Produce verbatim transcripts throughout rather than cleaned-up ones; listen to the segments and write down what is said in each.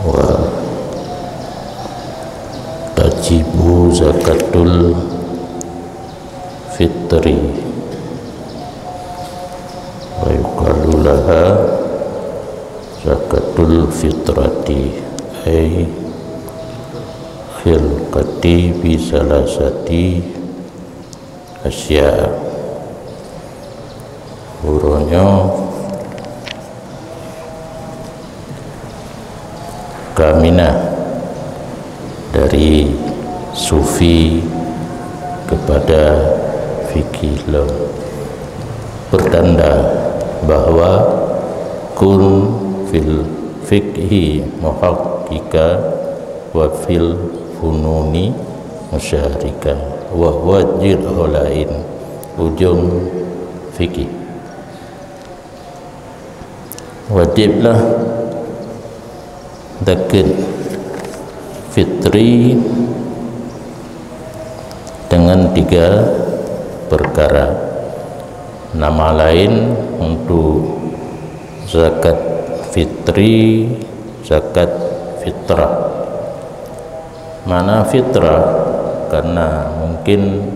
Wa tajibu zakatul fitri, wa yuqalu laha zakatul fitrati, ay khilqati bi salasati asya. Uroe nyoe kaminah dari sufi kepada fikih lom, pertanda bahwa kun fil fikhi muhaqqika wa fil fununi musyarika, wa wajib holain ujung fikih. Wajiblah zakat fitri dengan tiga perkara. Nama lain untuk zakat fitri, zakat fitrah. Makna fitrah, karena mungkin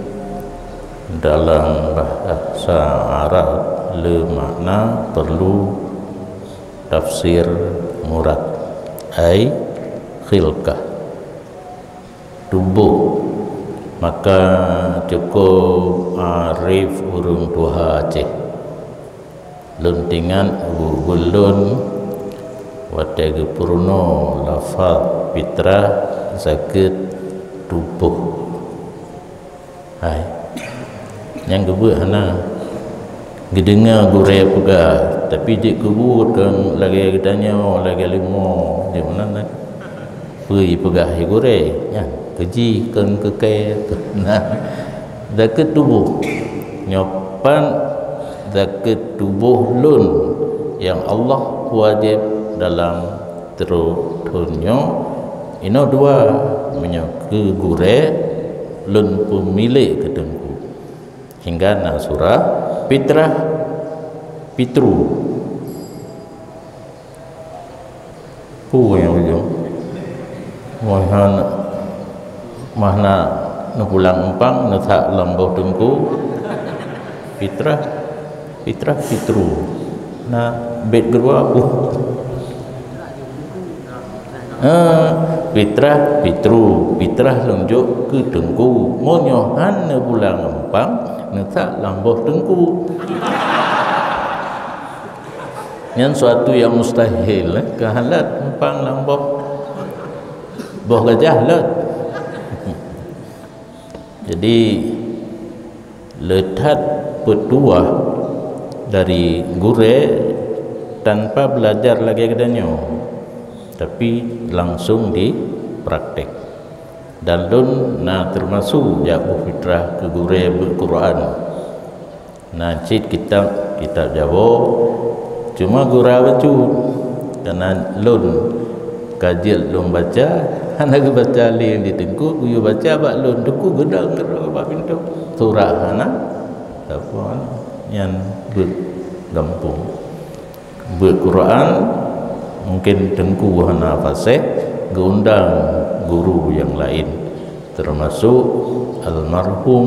dalam bahasa Arab le makna perlu tafsir murad, ai khilqah, tuboh. Maka cukup arif ureuëng tuha Aceh. Lôn tingat guru lôn watée geupeurunoe lafaz fitrah zakeuet tuboh. Hai. Nyang geubeuet hana geudeungoe gurée peugah, tapi jeuet keubu keu lagée geutanyoe, lagée leumo, di meunan na. Peue jipeugah lé gurée nyan, keuji kon keukai, kon na. Zakeuet tuboh. Nyoe pat zakeuet tuboh lôn nyang Allah wajéb dalam trok thon nyoe, inoe dua, meunyoe keu gurée lôn peumilék keu teungku. Hingga na surah fitrah, fitru. Peue nyang ujong? Meuhan mahna neupulang empang, neusak lam boh teungku. Fitrah, fitrah, fitru. Na bét keudua peue? Eh, fitrah, fitru, fitrah lôn jok keu teungku. Meunyoe han neupulang empang, neusak lam boh teungku. Nyan suatu yang mustahil, eh, keu han lôt empang lam boh, boh gajah lôt. Jadi, le that peutuah dari gurée tanpa belajar lagée geutanyoe, tapi langsung dipraktek. Dan lôn na teumasuk jak beufitrah keu gurée beuet Quran. Na cit kitab, kitab Jawoe, cuma gura bacut. Karena lôn ka jeuet lôn baca, hana geubaca lé di teungku, geuyue baca bak lôn, teungku geudong keudroe bak pintoe. Surah hana sapeue nyan beuet gampông. Beuet Quran, mungkin teungku hana faséh, geuundang guru nyang laén, teumasuk almarhum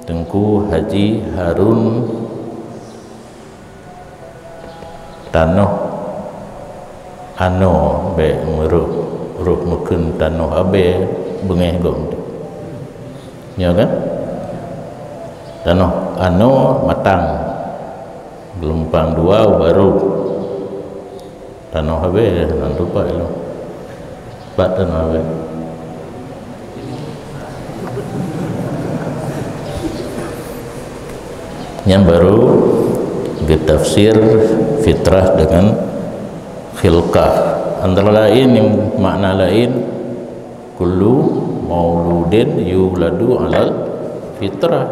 Teungku Haji Harun Tanoh Anoe, bék meurôh, rôh meukheun Tanoh Abée beungéh gob. Nyoe kan? Tanoh Anoe Matang. Geulumpang dua u Barô. Tanoh Abée, nan tupat ilong. Pat Tanoh Abée. Nyan baru geutafsir fitrah dengan khilqah. Antara lain, makna lain, kullu mauludin yuladu alal fitrah.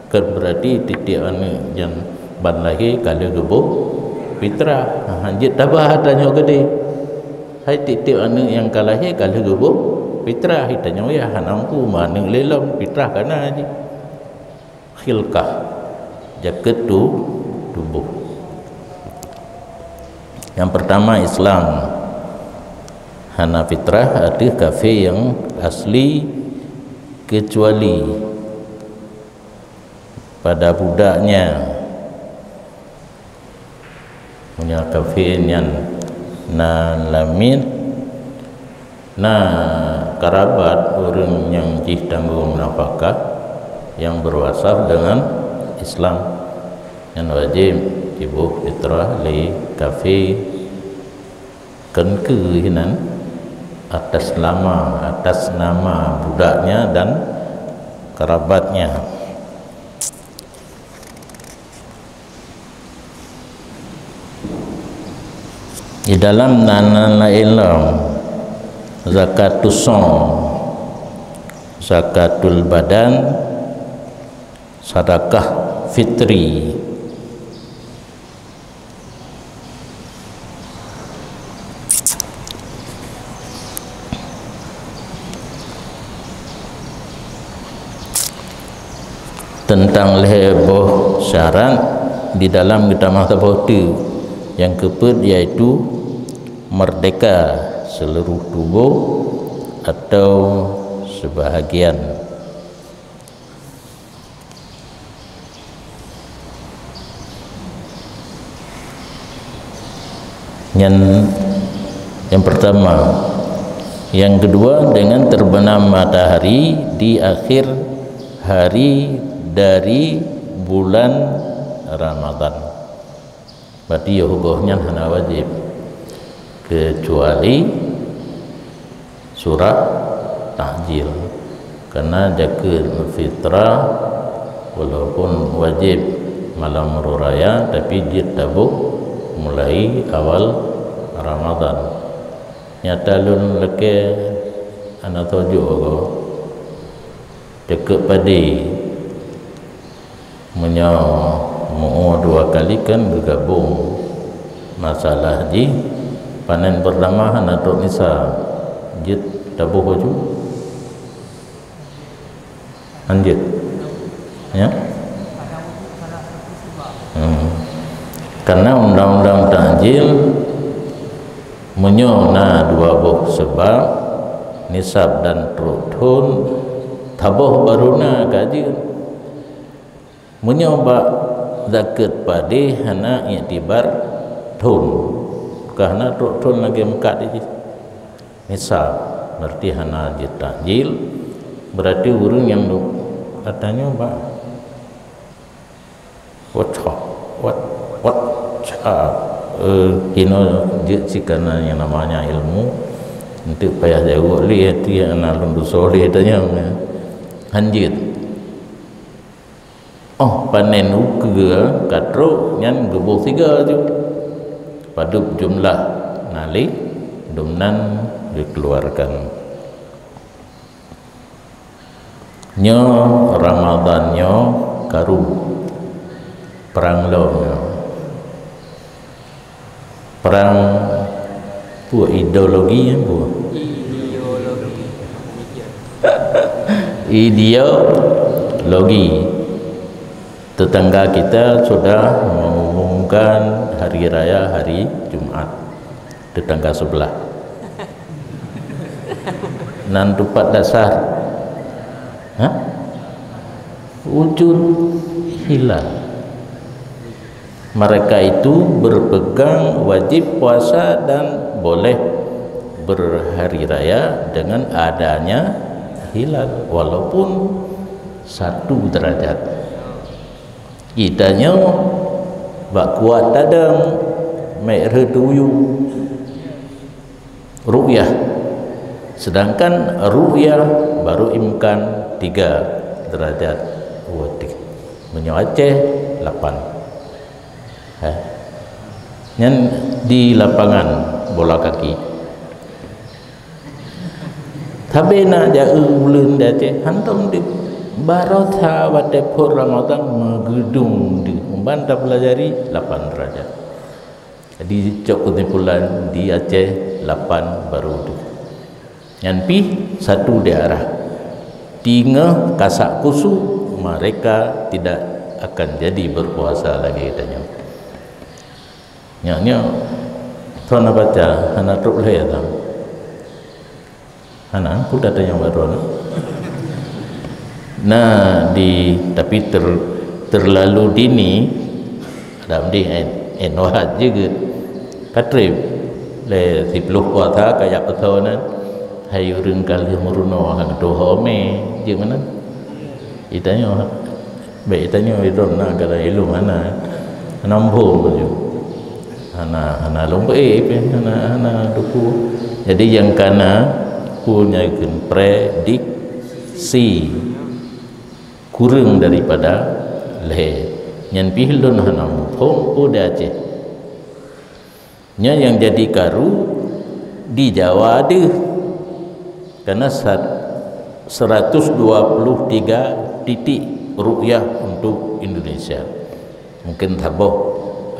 Kan berarti tieb-tieb aneuëk nyang ban lahé ka lheueh geuboh fitrah. Ha, jeuet tabah tanyoe keudeh. Hai tieb-tieb aneuëk nyang ka lahé ka lheueh geuboh fitrah. Hai tanyoe yah hana mampu, ma aneuëk lé lom, fitrah ka na jih. Khilqah, zakeuet tu-, tuboh. Nyang pertama Islam. Hana fitrah ateueh kafé nyang asli, kecuali pada budaknya. Meunyoe kafé nyan na lamiet, na karabat ureuëng nyang jih tanggong nafakah nyang berwasaf dengan Islam, nyan wajéb jiboh fitrah lé kafé. Keun keuh hinan atas nama, atas nama budaknya dan kerabatnya. Di dalam nan lain lom, zakatus shaum, zakatul badan, sedekah fitri. Teuntang lhée boh syarat di dalam geutamah saboh teuk, nyang keupeuet yaitu merdeka seluruh tuboh atau sebahagian. Nyan yang pertama. Yang kedua, dengan terbenam matahari di akhir hari dari bulan Ramadan. Berarti yoh boh nyan hana wajib, kecuali surah takjil. Karena zakeuet fitrah walaupun wajib malam uroe raya, tapi jeuet taboh mulai awal Ramadan. Nyata lôn lakée hana tojok goe. Zakeuet padé. Meunyoe meu dua kali kan geugabong. Masalah jih, panen pertama hana trok nisab, jeuet taboh baju. Lanjut. Ya? Hmm. Karena undang-undang takjil, meunyoe na dua boh sebab, nisab dan trok thon, taboh baru na ka jeuet. Meunyoe bak zakeuet padé hana iktibar thon, ka hana trok thon lagée meukat jih. Misal, berarti hana jitakjil, berarti ureuëng nyang du-, katanya bak WhatsApp, What-, WhatsApp, eh, kino jeuet sikana yang namanya ilmu, untuk payah jaweueb lé hati aneuk lôn dosa lé tanya, hanjeuet. Oh, panen ukeue ka trok nyan geuboh siga ju. Padub jumlah nalih dumnan geukeuluarkan. Nyoe Ramadhan nyoe karu prang lom nyoe. Prang peue ideologi, peue? Ideologi. Ideologi. Tetangga kita sudah mengumumkan hari raya hari Jumat. Tetangga sebelah. Nan tupat dasar. Hah? Wujud hilal. Mereka itu berpegang wajib puasa dan boleh berhari raya dengan adanya hilal, walaupun satu derajat. Geutanyoe bak kuat tadong, mék rhot tuyu. Ru'yah. Sedangkan ru'yah baru imkan tiga derajat watih. Meunyoe Aceh, lapan. Hai. Nyan di lapangan bola kaki. Sabe na jaeu buleuen di Aceh, hantom deuh. Barosa watée phon Ramadhan meugeudong deuh. Umban tapeulajari lapan derajat. Jadi, cok keusimpulan, di Aceh lapan baru tu. Nyan pih satu daerah. Teungoh kasak kusuk, mereka tidak akan jadi berpuasa lagi, katanya. Nyak-nyak. Thon na baca, hana trok lhèe thon. Hana, peue dah tanyong baroe na. Nah, di, tapi ter, terlalu dini, lam di en, en wahat jeuet. Ka trép lé siploh puasa ka jak peusoe nan. Hai ureueng ka lheueh meurunoe, hana tuho mé, jeuet meunan. Itanyoe, bèk itanyoe idong na kala ilong hana. Hana muphom laju. Hana, hana lom peuék pih, hana, hana duku. Jadi nyang kana peue nyang kheun prediksi kureueng daripada lhèe. Nyan pih lôn hana muphom peue di Aceh. Nyan nyang jadi karu di Jawa deuh. Karena sat-, seratus dua puluh tiga titik ru'yah untuk Indonesia. Mungkin saboh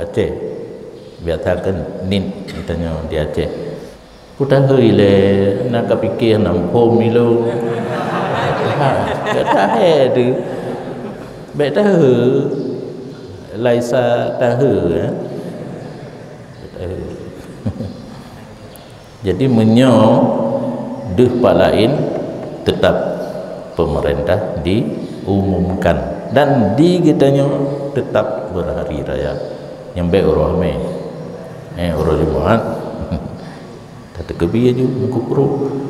Aceh. Biasa kan nit, misalnya di Aceh. Ku tahu ile, nak ka pikir nam phom milo. Ha, tak tahu tu. Baik tahu. Laisa tahu, ya. Jadi, meunyoe deuh pat laén, teutap peumeurintah diumumkan dan di geutanyoe teutap beurhari raya. Nyang bèk uroe Hamé, eh, uroe Jumat. Tateukeubie ju meukukru.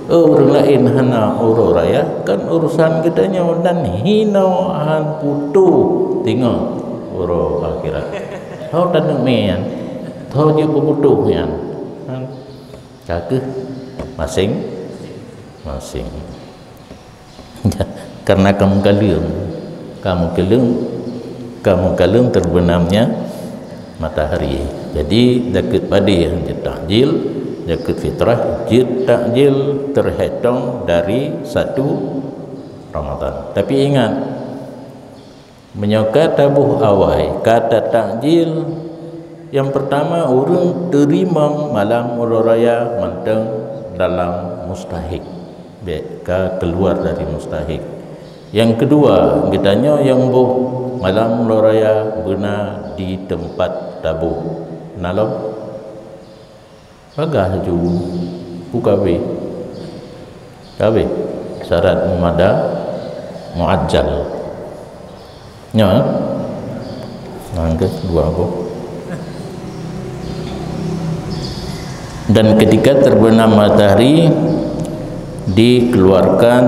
Oh, ureueng laén hana uroe raya, kan urusan geutanyoe dan hinoe han putôh teungoh uroe akhirat. Ho taneuk mé nyan, ho jeuet beuputôh nyan. Ka keuh maséng-maséng. Karena ka meukaleueng, ka meukaleueng, ka meukaleueng terbenamnya matahari. Jadi, zakeuet padé jeuet takjil, zakeuet fitrah jeuet takjil terhitung dari satu Ramadan. Tapi ingat, meunyoe ka taboh awai, ka tatakjil, nyang peurtama, ureueng teurimong malam uroe raya mantong dalam mustahik, bèk ka keuluar dari mustahik. Nyang keudua, geutanyoe nyang boh malam uroe raya beuna di teumpat taboh. Na lom? Bagah laju, peue ka abéh? Ka abéh syarat mumada muajjal. Nyoe, nyang keudua boh. Dan ketika terbenam matahari, dikeluarkan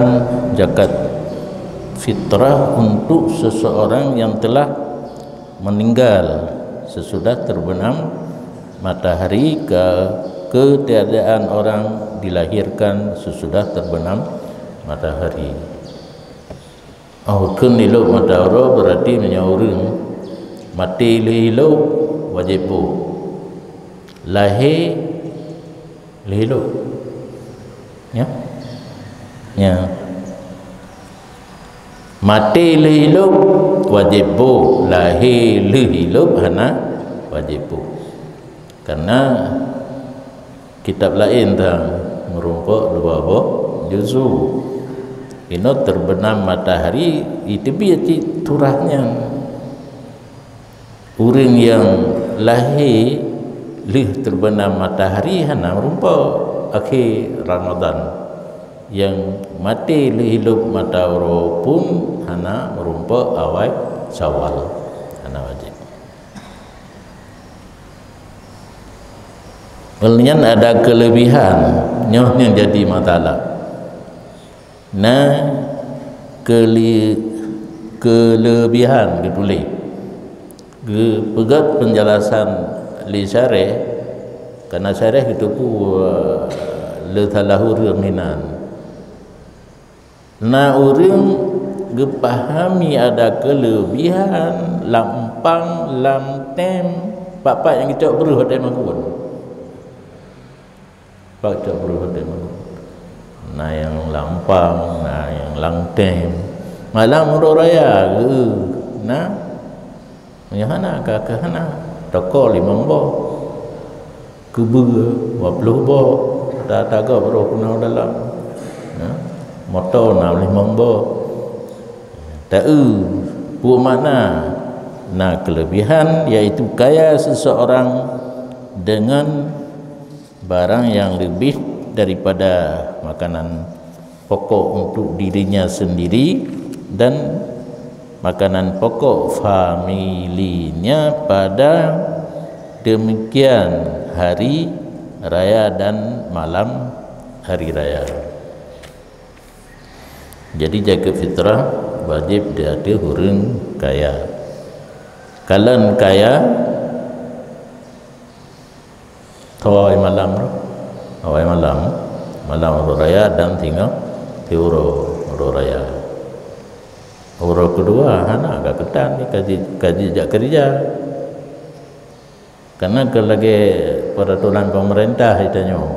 zakat fitrah untuk seseorang yang telah meninggal sesudah terbenam matahari, ke, ketiadaan orang dilahirkan sesudah terbenam matahari. Oh, kheun ilop mata uroe, berarti meunyoe ureueng maté lheueh ilop, wajéb boh. Lahé lheueh ilop. Ya? Ya. Maté lheueh ilop wajéb boh, lahé lheueh ilop hana wajéb boh. Karena kitab laén tan meurumpok dua boh juzu. Inoe terbenam matahari, iteubiet cit turah nyan. Ureueng nyang lahé lheueh terbenam matahari hana meurumpok akhé Ramadan. Nyang maté lheueh ilop mata uroe pun hana meurumpok awai Syawal. Hana wajéb. Nyan ada kelebihan, nyoe nyang jadi masalah. Na keuli-, kelebihan geutuléh. Geupeugét penjelasan lé syarah, karena syarah geuteupeue, eh, le salah ureueng hinan. Na ureueng geupahami ada kelebihan lam empang, lam tem, pat-pat nyang geucok breuh watèe magun. Pat cok breuh watèe magun. Na nyang lam empang, na nyang lam tem. Malam uroe raya geu, na. Meunyoe hana, ka keuh hana. Toko limong boh. Keubeue dua ploh boh. Ta-, tagob roh keunoe dalam. Na. Moto na limong boh. Taeu, peue makna? Na kelebihan, yaitu kaya seseorang dengan barang yang lebih daripada makanan pokok untuk dirinya sendiri dan makanan pokok familinya pada demikian hari raya dan malam hari raya. Jadi, zakat fitrah wajib di ateueh ureuëng kaya. Kalon kaya, tawai malam tu. Awai malam, malam uroe raya dan singoh di uroe, uroe raya. Uroe keudua hana, ka keutan, ka ji-, ka jijak keurija. Karena ka lagée peuraturan pemerintah geutanyoe.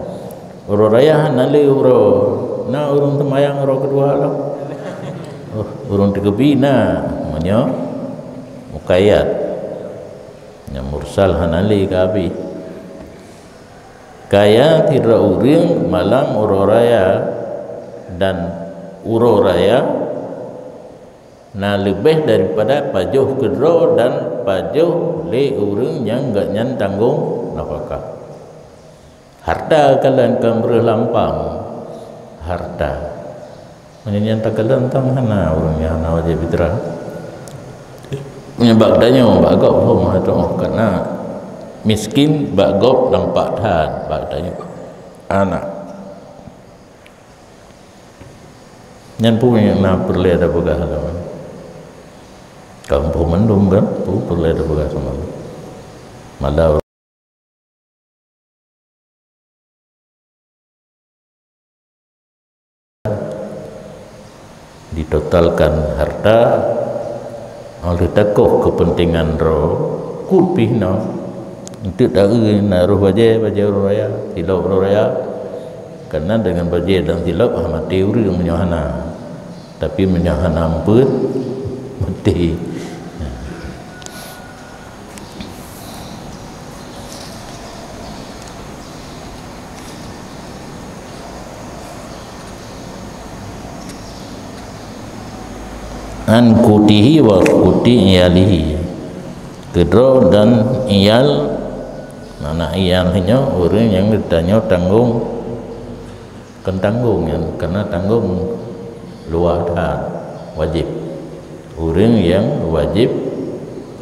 Uroe raya hana lé uroe, na ureuëng seumayang uroe keudua lom. Oh, ureuëng teukeubi na, meunyoe muqayyad. Nyang mursal hana lé ka habéh. Kaya sidroe ureuëng malam uroe raya dan uroe raya na leubeh daripada pajoh keudroe dan pajoh lé ureuëng nyang gobnyan tanggong nafakah. Harta kalon ka breueh lampang harta. Meunyoe nyang takalon tang hana ureuëng nyang hana wajéb fitrah. Meunyoe bak tanyoe, bak gob hom hana, karena miskin bak gob nampak that, bak tanyoe hana. Nyan peue nyang na peureulée tapeugah lom. Kamoe peue mandum kan, peue peureulée tapeugah sama. Malah ditotalkan harta, óh lheueh takoh keupeuntengan droe, kut pih nyoe. Eunteuk taeu na roh bajée, bajée uroe raya, silop uroe raya. Karena deungon bajée dan silop hana maté ureuëng meunyoe hana. Tapi meunyoe hana eumpeuen, maté. An qutihi wa quti iyalihi. Keudroe dan iyal, makna iyal nyoe ureuëng nyang geutanyoe tanggong. Kon tanggong nyan, karena tanggong luwa that, wajéb. Ureuëng nyang wajéb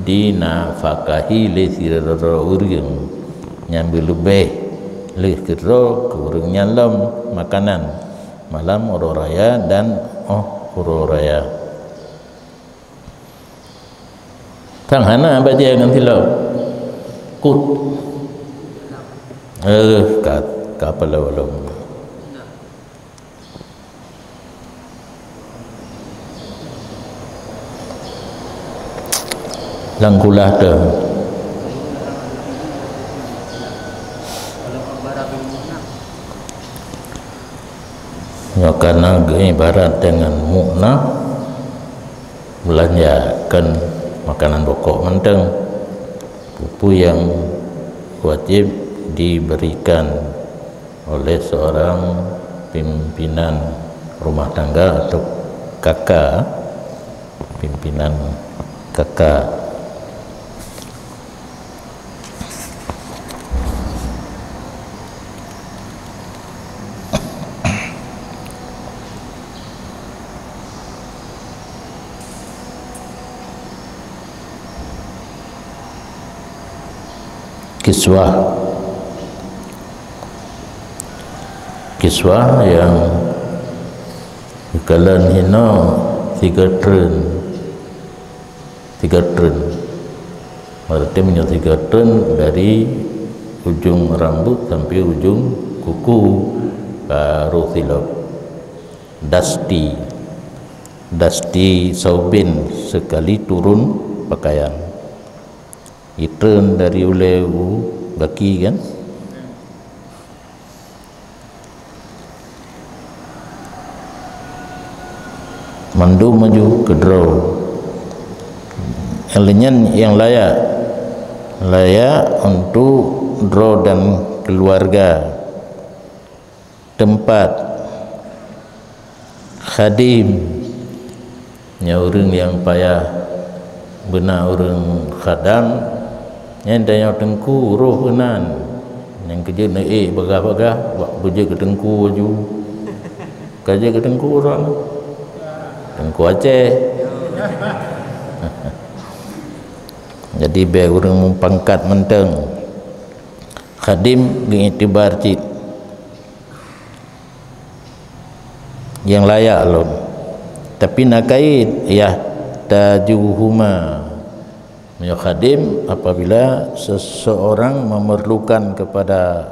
dinafakahi lé sidroe-droe ureuëng, nyan beuleubeh lheueh keudroe keu ureuëng nyan lom makanan malam uroe raya dan óh uroe raya. Sang hana bajée ngon silop. Kut. Eh, ka, ka peulo-lo. Lam kulah tu. Nyoe kana geuibarat deungon mukna. Beulanja kon makanan pokok mantong, peue-peue nyang wajéb diberikan oleh seorang pimpinan rumah tangga atau kaka, pimpinan kaka. Kiswah. Kiswah nyang geukalon hinoe sigoe treun. Tiga treun. Berarti meunyoe tiga treun dari ujong rambut sampai ujong kuku, baru silop. Dasti. Dasti saubin, sekali turun pakaian. Itreun dari ulée u gaki kan? Mandum maju keudroe. Nyang lheueh nyan nyang layak, layak untuk droe dan keuluwarga. Teumpat khadim, nyan ureuëng nyang payah beuna ureuëng khadam, nyan tanyoe teungku roh keunan. Nyang keujeuet na ék bagah-bagah, bak beujeuet keu teungku laju. Ka jeuet keu teungku ureueng. Teungku Aceh. Jadi bèk ureueng meupangkat mantong. Khadim geuiktibar cit. Nyang layak lom. Tapi na kait, yahtajuhuma. Meunyoe khadim, apabila seseorang memerlukan kepada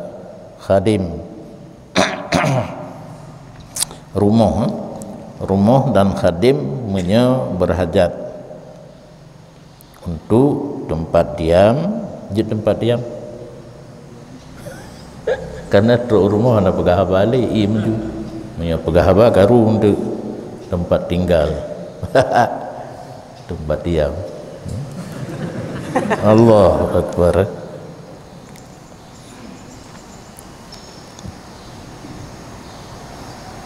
khadim, rumoh, eh, rumoh dan khadim meunyoe berhajat untuk tempat diam, jeuet tempat diam. Karena trok rumoh hana peugah haba lé, ie meunyoe peugah haba karu untuk tempat tinggal. Tempat diam. Allahu Akbar.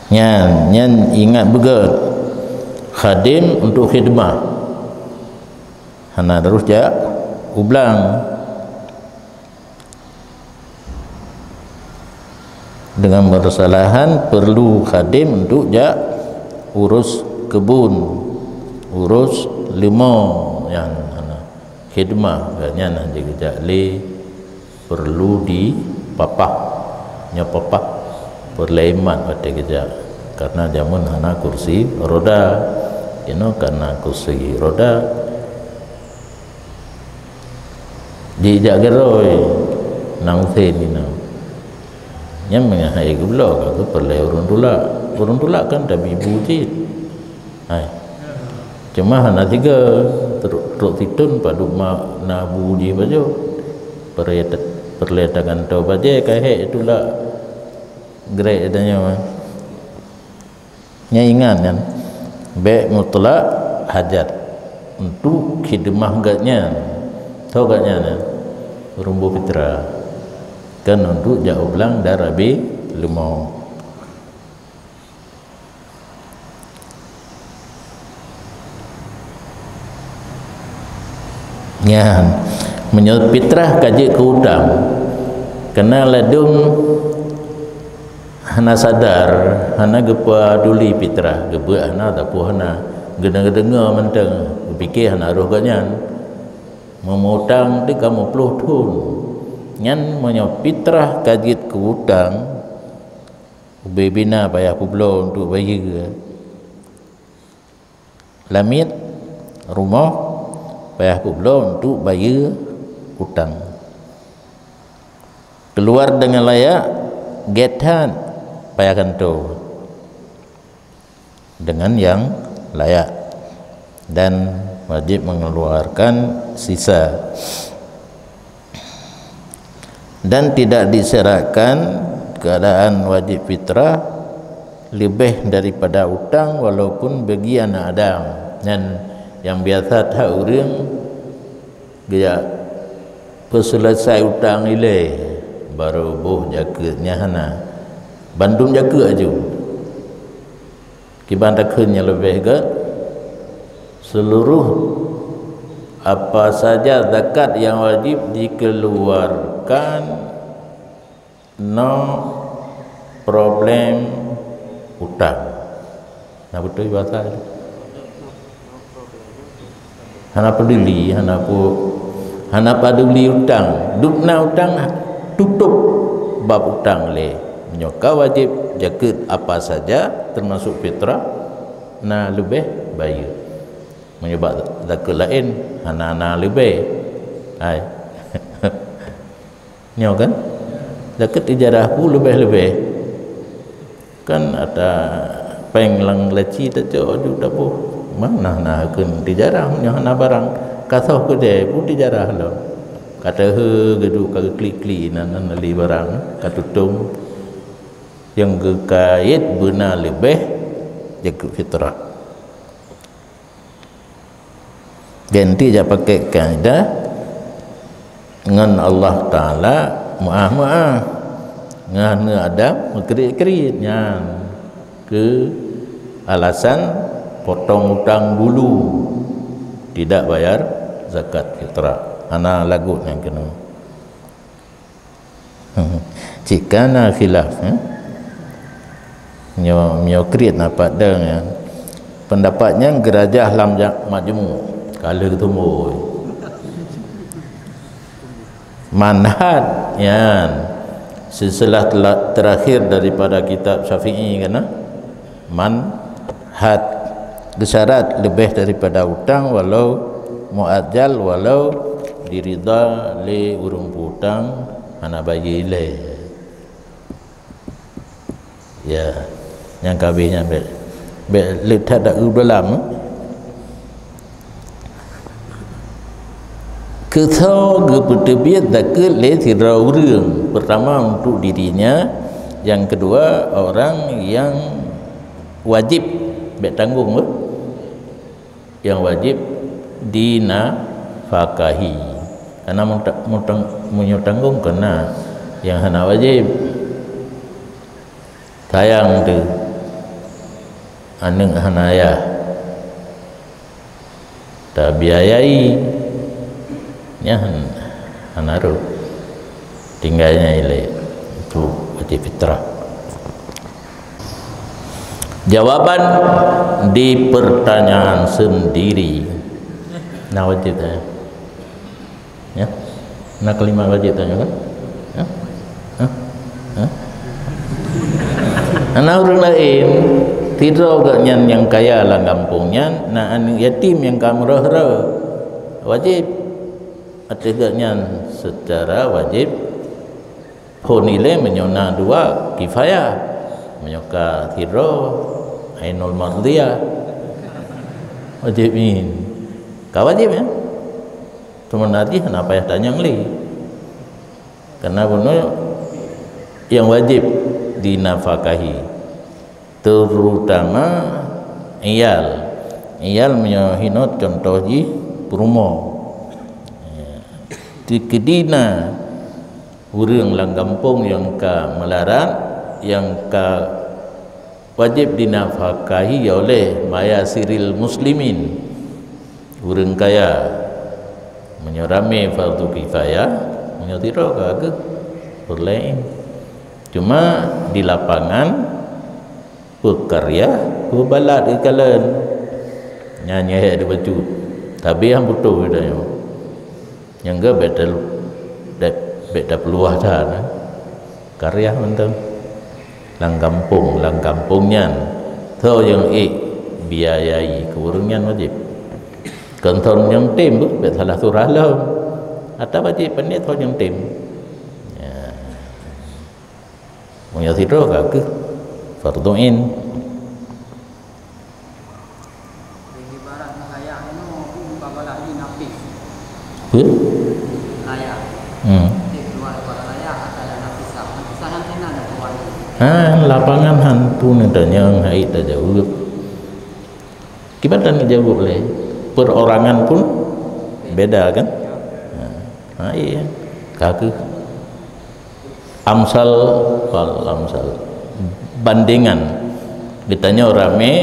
Nyan, nyan ingat beugét. Khadim untuk khidmah. Hana harôh jak u blang. Dengan permasalahan perlu khadim untuk jak urus kebun, urus leumo, nyan hana. Khidmah, nyan hana geujak lé, perlu dipapah. Nyoe papah peureulée mat watée geujak. Karena jameun hana kursi roda. Inoe karena kursi roda. Jijak geurôi, na Husen inoe. Nyan meunyoe hai geubloe ka geupeureulée ureuëng tulak. Ureuëng tulak kan tabi bu cit. Hai. Cuma hana tiga, trok, trok siton padub ma na bu jih bajoe. Peureulée ta-, peureulée tagantoe bajée ka hék tulak. Grek tanyoe. Nyan ingat nyan, bék mutlak hajat untuk khidmah gobnyan. Toh gobnyan nyan, ureuëng boh pitra. Kan untuk jak u blang dan rabi leumo. Nyan, meunyoe pitrah ka jeuet keu utang, keunan ladôm hana sadar, hana geupaduli pitrah, geubeuet hana, tapeubuet hana, geudeungoe-deungoe mantong, geupike hana roh gobnyan. Meumutang teuka meuploh thon. Nyan meunyoe pitrah ka jeuet keu utang, ubé bina payah peubloe untuk bayeue. Lamiet, rumoh, payah peubloe untuk bayeue utang. Keuluar deungon layak, gét that, payah gantoe deungon nyang layak, dan wajéb mengeluarkan sisa. Dan tidak disyaratkan keadaan wajib fitrah leubeh daripada utang walaupun bagi aneuk Adam. Nyan nyang biasa that ureuëng geujak peuseuleusoe utang ilée, barô boh jakeuet nyan hana. Bandum jakeuet aju. Kiban takheun nyang leubeh gét, seluruh apa saja zakat yang wajib dikeluarkan, no problem utang. Nah, beutôi bahasa tu. Hana peuduli, hana pu-, hana paduli utang. Dum na utang, tutôp bab utang lé. Meunyoe ka wajéb jakeuet apa saja, teumasok fitrah, na leubeh bayeue. Meunyoe bak zakeuet laén, hana na leubeh. Hai. Nyoe kan? Zakeuet ijarah peue leubeh-leubeh. Kan ata péng lam laci tacok aju taboh. Mana na kheun tijarah meunyoe hana barang. Ka soh keudè peue tijarah lom. Ka teuheu geuduek ka geuklik-klik nan, nan li barang, ka tutong. Nyang geukait beuna leubeh jakeuet fitrah. Ganti jak pakai kaidah ngon Allah Taala meuáh-meuáh, ngon aneuk Adam meukriet-kriet nyan keu alasan potong utang dulu, tidak bayar zakat fitrah. Hana lagot nyang keunoe. Cit ka na khilaf, eh? Nyoe, nyoe kriet na padang, ya. Pendapat nyan geurajah lam ja-, majmu', ka lheueh tumbôi. Manhaj nyan silsilah tela-, terakhir daripada kitab Syafi'i, kan? Manhaj, geusyarat leubeh daripada utang, walau muajjal, walau dirida lé ureuëng peutang hana bayeue ilée. Ya, nyang ka abéh nyan bék, bék le that dak u dalam. Keu soe geupeuteubiet zakeuet lé sidroe ureuëng, pertama untuk dirinya, yang kedua orang yang wajib bék tanggong, beuh? Yang wajib dinafakahi. Karena mun ta-, mun tang-, meunyoe tanggong keu na nyang hana wajib. Sayang teuh, aneuëk hana ayah, tabiayai, nyan hana rot, tinggai nyan ilée, itu wajib fitrah. Jawaban di pertanyaan sendiri. Nah, wajib tanya. Ya. Na kalimat wajib tanyoe kan? Ha? Ha? Ha? Ana ureuëng laén, sidroe geuh nyan nyang kaya lam gampông nyan, na aneuëk yatim nyang ka meureuh-reuh. Wajib. Ateueh geuh nyan secara wajib. Phon ilée meunyoe na dua kifayah, meunyoe ka sidroe ainul mardiyah. Wajib in. Ka wajib, ya? Teuma na jih hana payah tanyong lé. Karena bunoe nyang wajib dinafakahi, terutama iyal. Iyal meunyoe hinoe contoh jih peurumoh. Ya. Teukeudi na ureuëng lam gampông nyang ka meularat, nyang ka wajéb dinafakahi oleh mayasiril muslimin, ureuëng kaya. Meunyoe ramé fardu kifayah, meunyoe sidroe ka geuh, ureuëng laén. Cuma di lapangan, peukarya, peubalat geukalon. Nyan nyang hék dibacut. Tapi han beutôi geutanyoe. Nyang geuh bék talu-, bék, bék tapeuluah that, eh. Karya mantong. Lam gampông, lam gampông nyan, soe nyang ék biayai keu ureuëng nyan wajéb. Kon soe nyang tem, bék salah surah lom. Ata wajéb pané soe nyang tem. Ya. Meunyoe sidroe ka geuh, fardhu ain. Ibarat layak nyoe, umpama lagi napis. Apa? Layak. Hmm. Di luar daripada layak, ada yang napisah. Napisah yang kena ada kawan. Ha, lapangan han peue neutanyong, hai tajaweueb. Kiban tan jaweueb lé. Perorangan pun beda, kan? Ha. Ha, iya. Ka geuh. Amsal, fal amsal. Bandingan. Geutanyoe ramé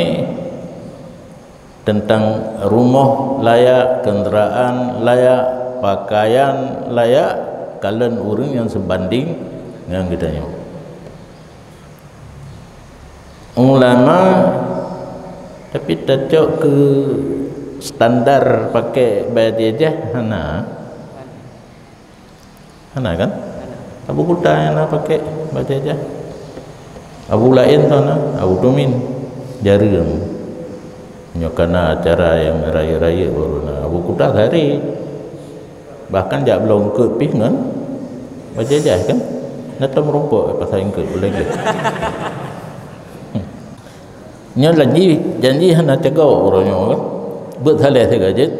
teuntang rumoh layak, keundaraan layak, pakaian layak, kalon ureuëng nyang seubanding ngon geutanyoe. Ulama, tapi tacok keu standar pakai bajée jih hana. Hana kan? Abu Kuta nyang na pakai bajée jih. Abu laén tu na, Abu Tumin, jareueng. Nyoe kana acara nyang rayeuk-rayeuk baru na. Abu Kuta sehari. Bahkan jak bloe eungkôt pih ngon bajée jih kan. Na tom rumpok pasai eungkôt lagi. Nyoe lagi janji hana cagok uroe nyoe kan. Beuet saleh sigoe jeuet.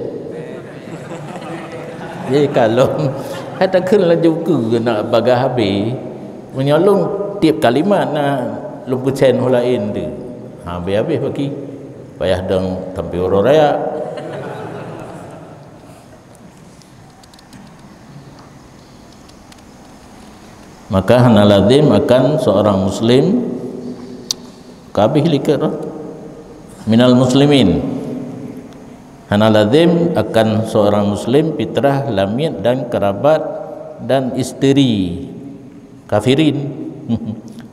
Jadi kalon hai takheun laju keue nak bagah habéh. Meunyoe lôn tieb kalimat na lôn peusen ho laén tu. Ha, habéh-habéh paki. Payah dong sampai uroe raya. Maka hana lazim akan seorang muslim, ka habéh likot roh, minal muslimin. Hana lazim akan seorang muslim fitrah lamiet dan kerabat dan isteri. kafirin.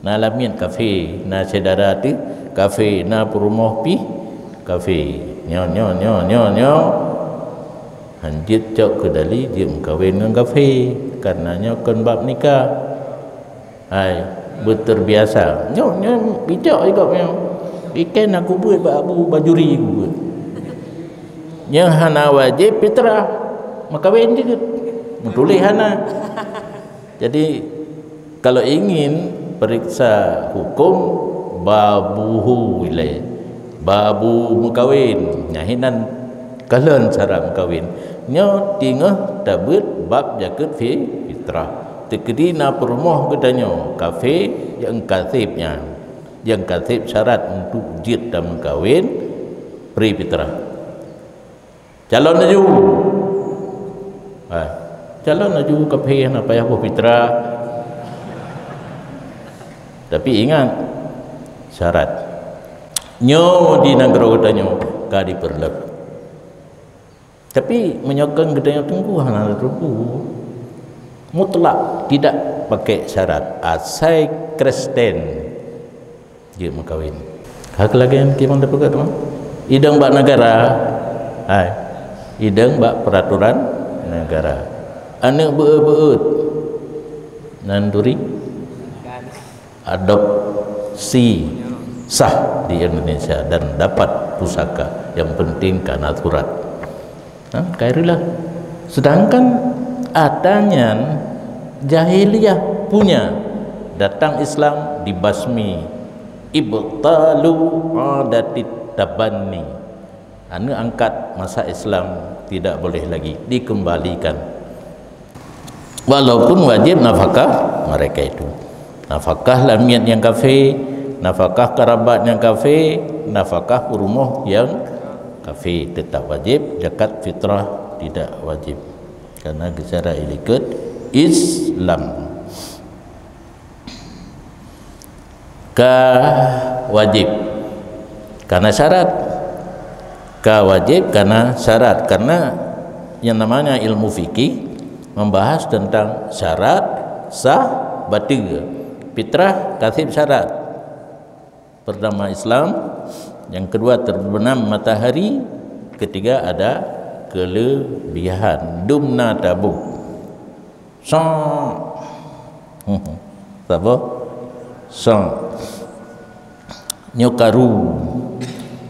Na lamiet kafé, na syedara teuh kafé, na peurumoh pih kafé. Nyoe, nyoe, nyoe, nyoe, nyoe. Han jeuet cok keu dali jeuet meukawen ngon kafé, karena nyoe kon bab nikah. Hai, beuterbiasa. Nyoe, nyoe bijak juga nyoe. Iken aku buet bak Abu Bajuri aku buet. Nyoe hana wajéb fitrah. Meukawen jeuet. Meutuléh hana. Jadi, kalau ingin periksa hukum, babuhu ilai. Babu meukawen. Nyan hinan kalon syarat meukawen. Nyoe teungoh tabeuet bab jakeuet fi-, fitrah. Teukeudi na peurumoh geutanyoe kafé nyang kaseb nyan. Nyang kaseb syarat untuk jeuet tameukawen pri fitrah. Calon laju. Ha, calon laju kafé hana payah boh fitrah. Tapi ingat, syarat. Nyoe di nanggroe geutanyoe ka dipeureuloh. Tapi meunyoe kon geutanyoe teungku hana teungku. Mutlak tidak pakai syarat. Asai Kristen jeuet meukawen. Hak lagée nyang timang teupeugah teuma. Idong bak negara. Hai. Idong bak peraturan negara. Aneuk beuet-beuet. Nan turi adopsi sah di Indonesia dan dapat pusaka. Yang penting kana surat. Ha, kairulah. Sedangkan ata nyan jahiliyah punya, datang Islam dibasmi. Ibtalu adatit tabanni. Aneuk angkat masa Islam tidak boleh lagi dikembalikan. Walaupun wajib nafkah mereka itu. Nafkah lamiet nyang kafé, nafkah karabat nyang kafé, nafkah peurumoh nyang kafé tetap wajib, zakat fitrah tidak wajib. Karena secara ilikot Islam. Ka wajib karena syarat. Ka wajib karena syarat. Karena yang namanya ilmu fikih membahas tentang syarat, sah, batil. Fitrah kaseb syarat. Pertama Islam, yang kedua terbenam matahari, ketiga ada kelebihan. Dumna taboh. Sa. Sapa? Sa. Nyoe karu.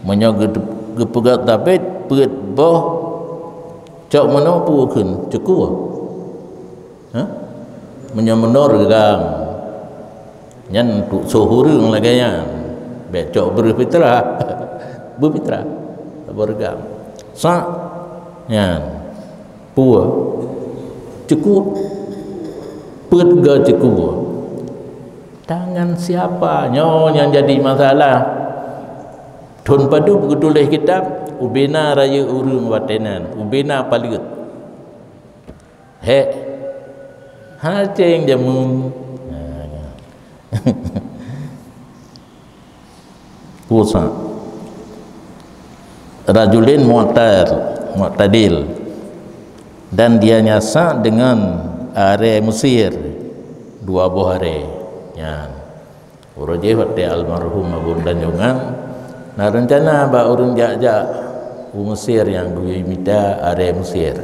Meunyoe geu-, geupeugah tabét peuet boh cok meunoe peue kheun? Cukue. Ha? Meunyoe meunoe reugam. Nyan untuk soe ureuëng lagée nyan. Bék cok breueh fitrah. Beufitrah. Saboh reugam. Sa nyan. Peue? Cukue. Peuet go cukue. Tangan siapa? Nyoe nyang jadi masalah. Thon padub geutuléh kitab, ubena rayeuk ureuëng watée nyan, ubena paleuet. Hék. Hana céng jameun. Pusa. Rajulin mu'tar-, mu'tadil. Dan dia nyasak dengan aré Mesir dua boh aré. Nyan. Uroe jih watée almarhum Abu Tanjongan na reuncana bak ureuëng jak-jak u Mesir nyang geuyue mita aré Mesir.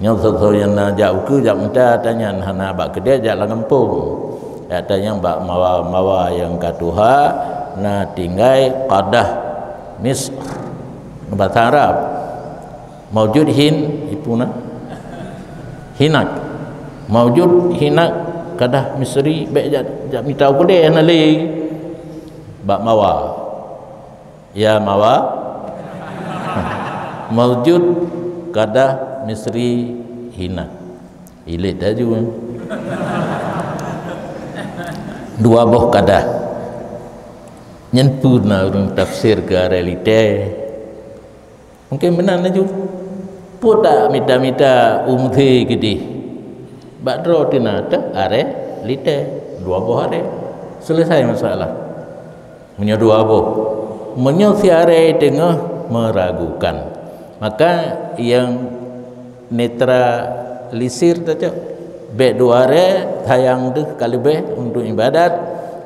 Nyoe soe-soe nyang na jak ukeue jak mita ata nyan hana bak keudée jak lam gampông. Ata nyan bak mawa-mawa nyang ka tuha na tinggai qadah Misr. Bahasa Arab. Maujud hin, ipu na? Hinak. Maujud hinak qadah Misri bék jak, jak mita u keudée hana lé. Bak mawa. Ya mawa. Maujud qadah Misri hinak. Ilet laju. Dua boh qadah. Nyan peue na ureuëng tafsir keu aré litée. Mungkin meunan laju. Peue tak mita-mita u Mesir keudeh? Bak droe teuh na teuh aré litée, dua boh aré. Selesai masalah. Meunyoe dua boh. Meunyoe si aré teungoh meragukan, maka nyang netralisir tacok Bèk dua arè sayang deuh ka leubeh untuk ibadat,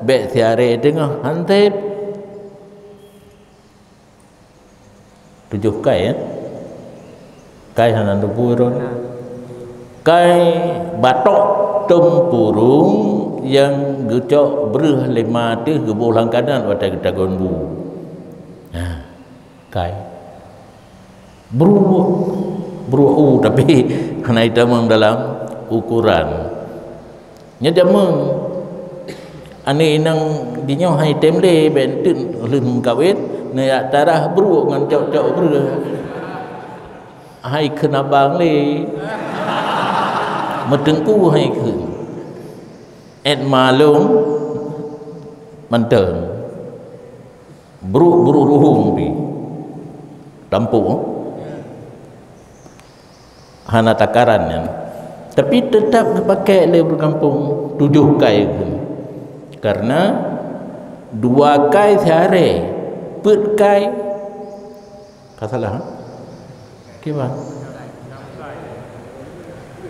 bèk siarè teungoh han sép. Tujoh kai, ya? Kai hana teupeu droe. Kai batok teumpurung nyang geucok breuh lé ma teuh geuboh lam kanan watèe geutagon bu. Nah, kai. Bruek, bruek u, tapi hana itamong dalam ukuran. Nyoe jameun, aneuk inong jinoe hai tem lé, bèk enteuk lheueh meukawen, neujak tarah bruek ngon cok-cok breuh. Hai kheun abang lé. Meuteungku hai kheun. Ét malông mantong. Bruek-bruek ruhueng pih. Tampok. Hana takaran nyan. Tapi teutap geupakèk lé ureueng gampông tujoh kai. Karena dua kai siarè, peuet kai. Ka salah, ha? Kiban?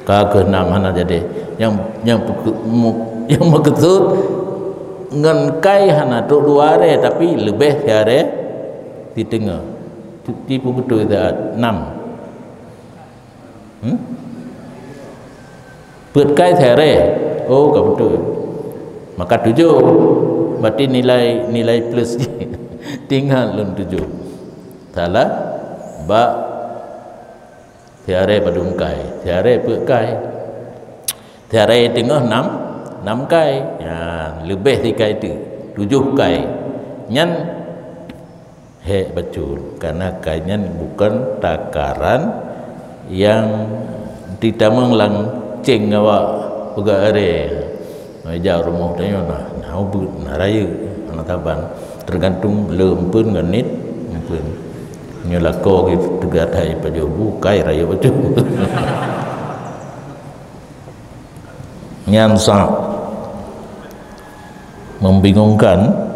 Ka keuh nam hana jadi. Nyang, nyang peuke-, mu-, nyang meukeusut ngon kai hana trok dua arè, tapi leubeh siarè siteungoh. Ti-, tipu beutôi that, nam. Hmm? Peuet kai siarè. Oh, ka beutôi. Maka tujoh. Berarti nilai, nilai plus jih. Tinggai lôn tujoh. Salah bak siarè padum kai. Siarè peuet kai. Siarè teungoh nam, nam kai. Ya, leubeh sikai teuk. Tujoh kai. Nyan Hék bacut, karena kai nyan bukon takaran nyang jitamong lam céng awak peugah aré. Ija rumoh tanyoe na, na ubeut, na rayeuk, hana saban. Teugantung le eumpeuen ngon niet eumpeuen. Nyoe lakoe teuga that pajoh bu, kai rayeuk bacut. Nyan sa membingungkan.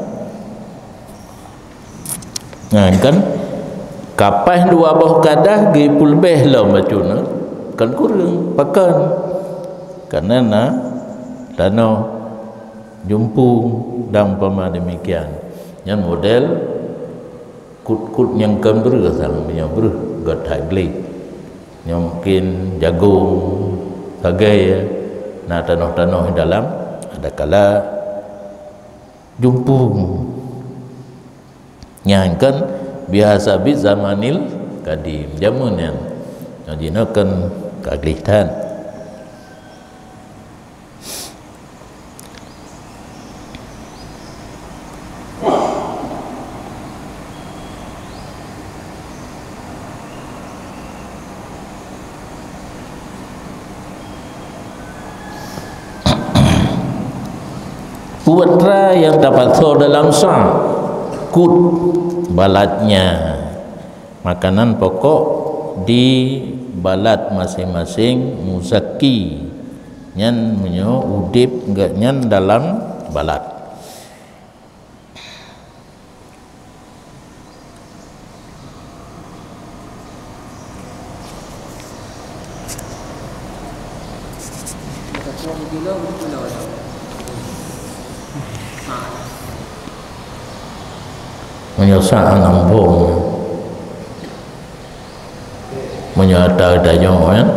Nah, kan kapaih dua boh kadah geupeuleubeih lom bacut nyan, kan kureueng, pakon? Karena na tanoh jumpung dan umpama demikian. Nyan model kut-kut nyang kon breuh, sang meunyoe breuh göt that gleh. Nyoe mungkin jagong, sagai, na tanoh-tanoh dalam, adakala jumpung. Nyan kan biasa bit zamanil kadim, jameun nyan. Nyoe jinoe kan ka gleh that. Putra nyang tapasoe dalam sa, kut balatnya. Makanan pokok di balat masing-masing muzaki. Nyan meunyoe udeb geuh nyan dalam balat. Meunyoe sa-, hana muphom. Meunyoe ata tanyoe, eh,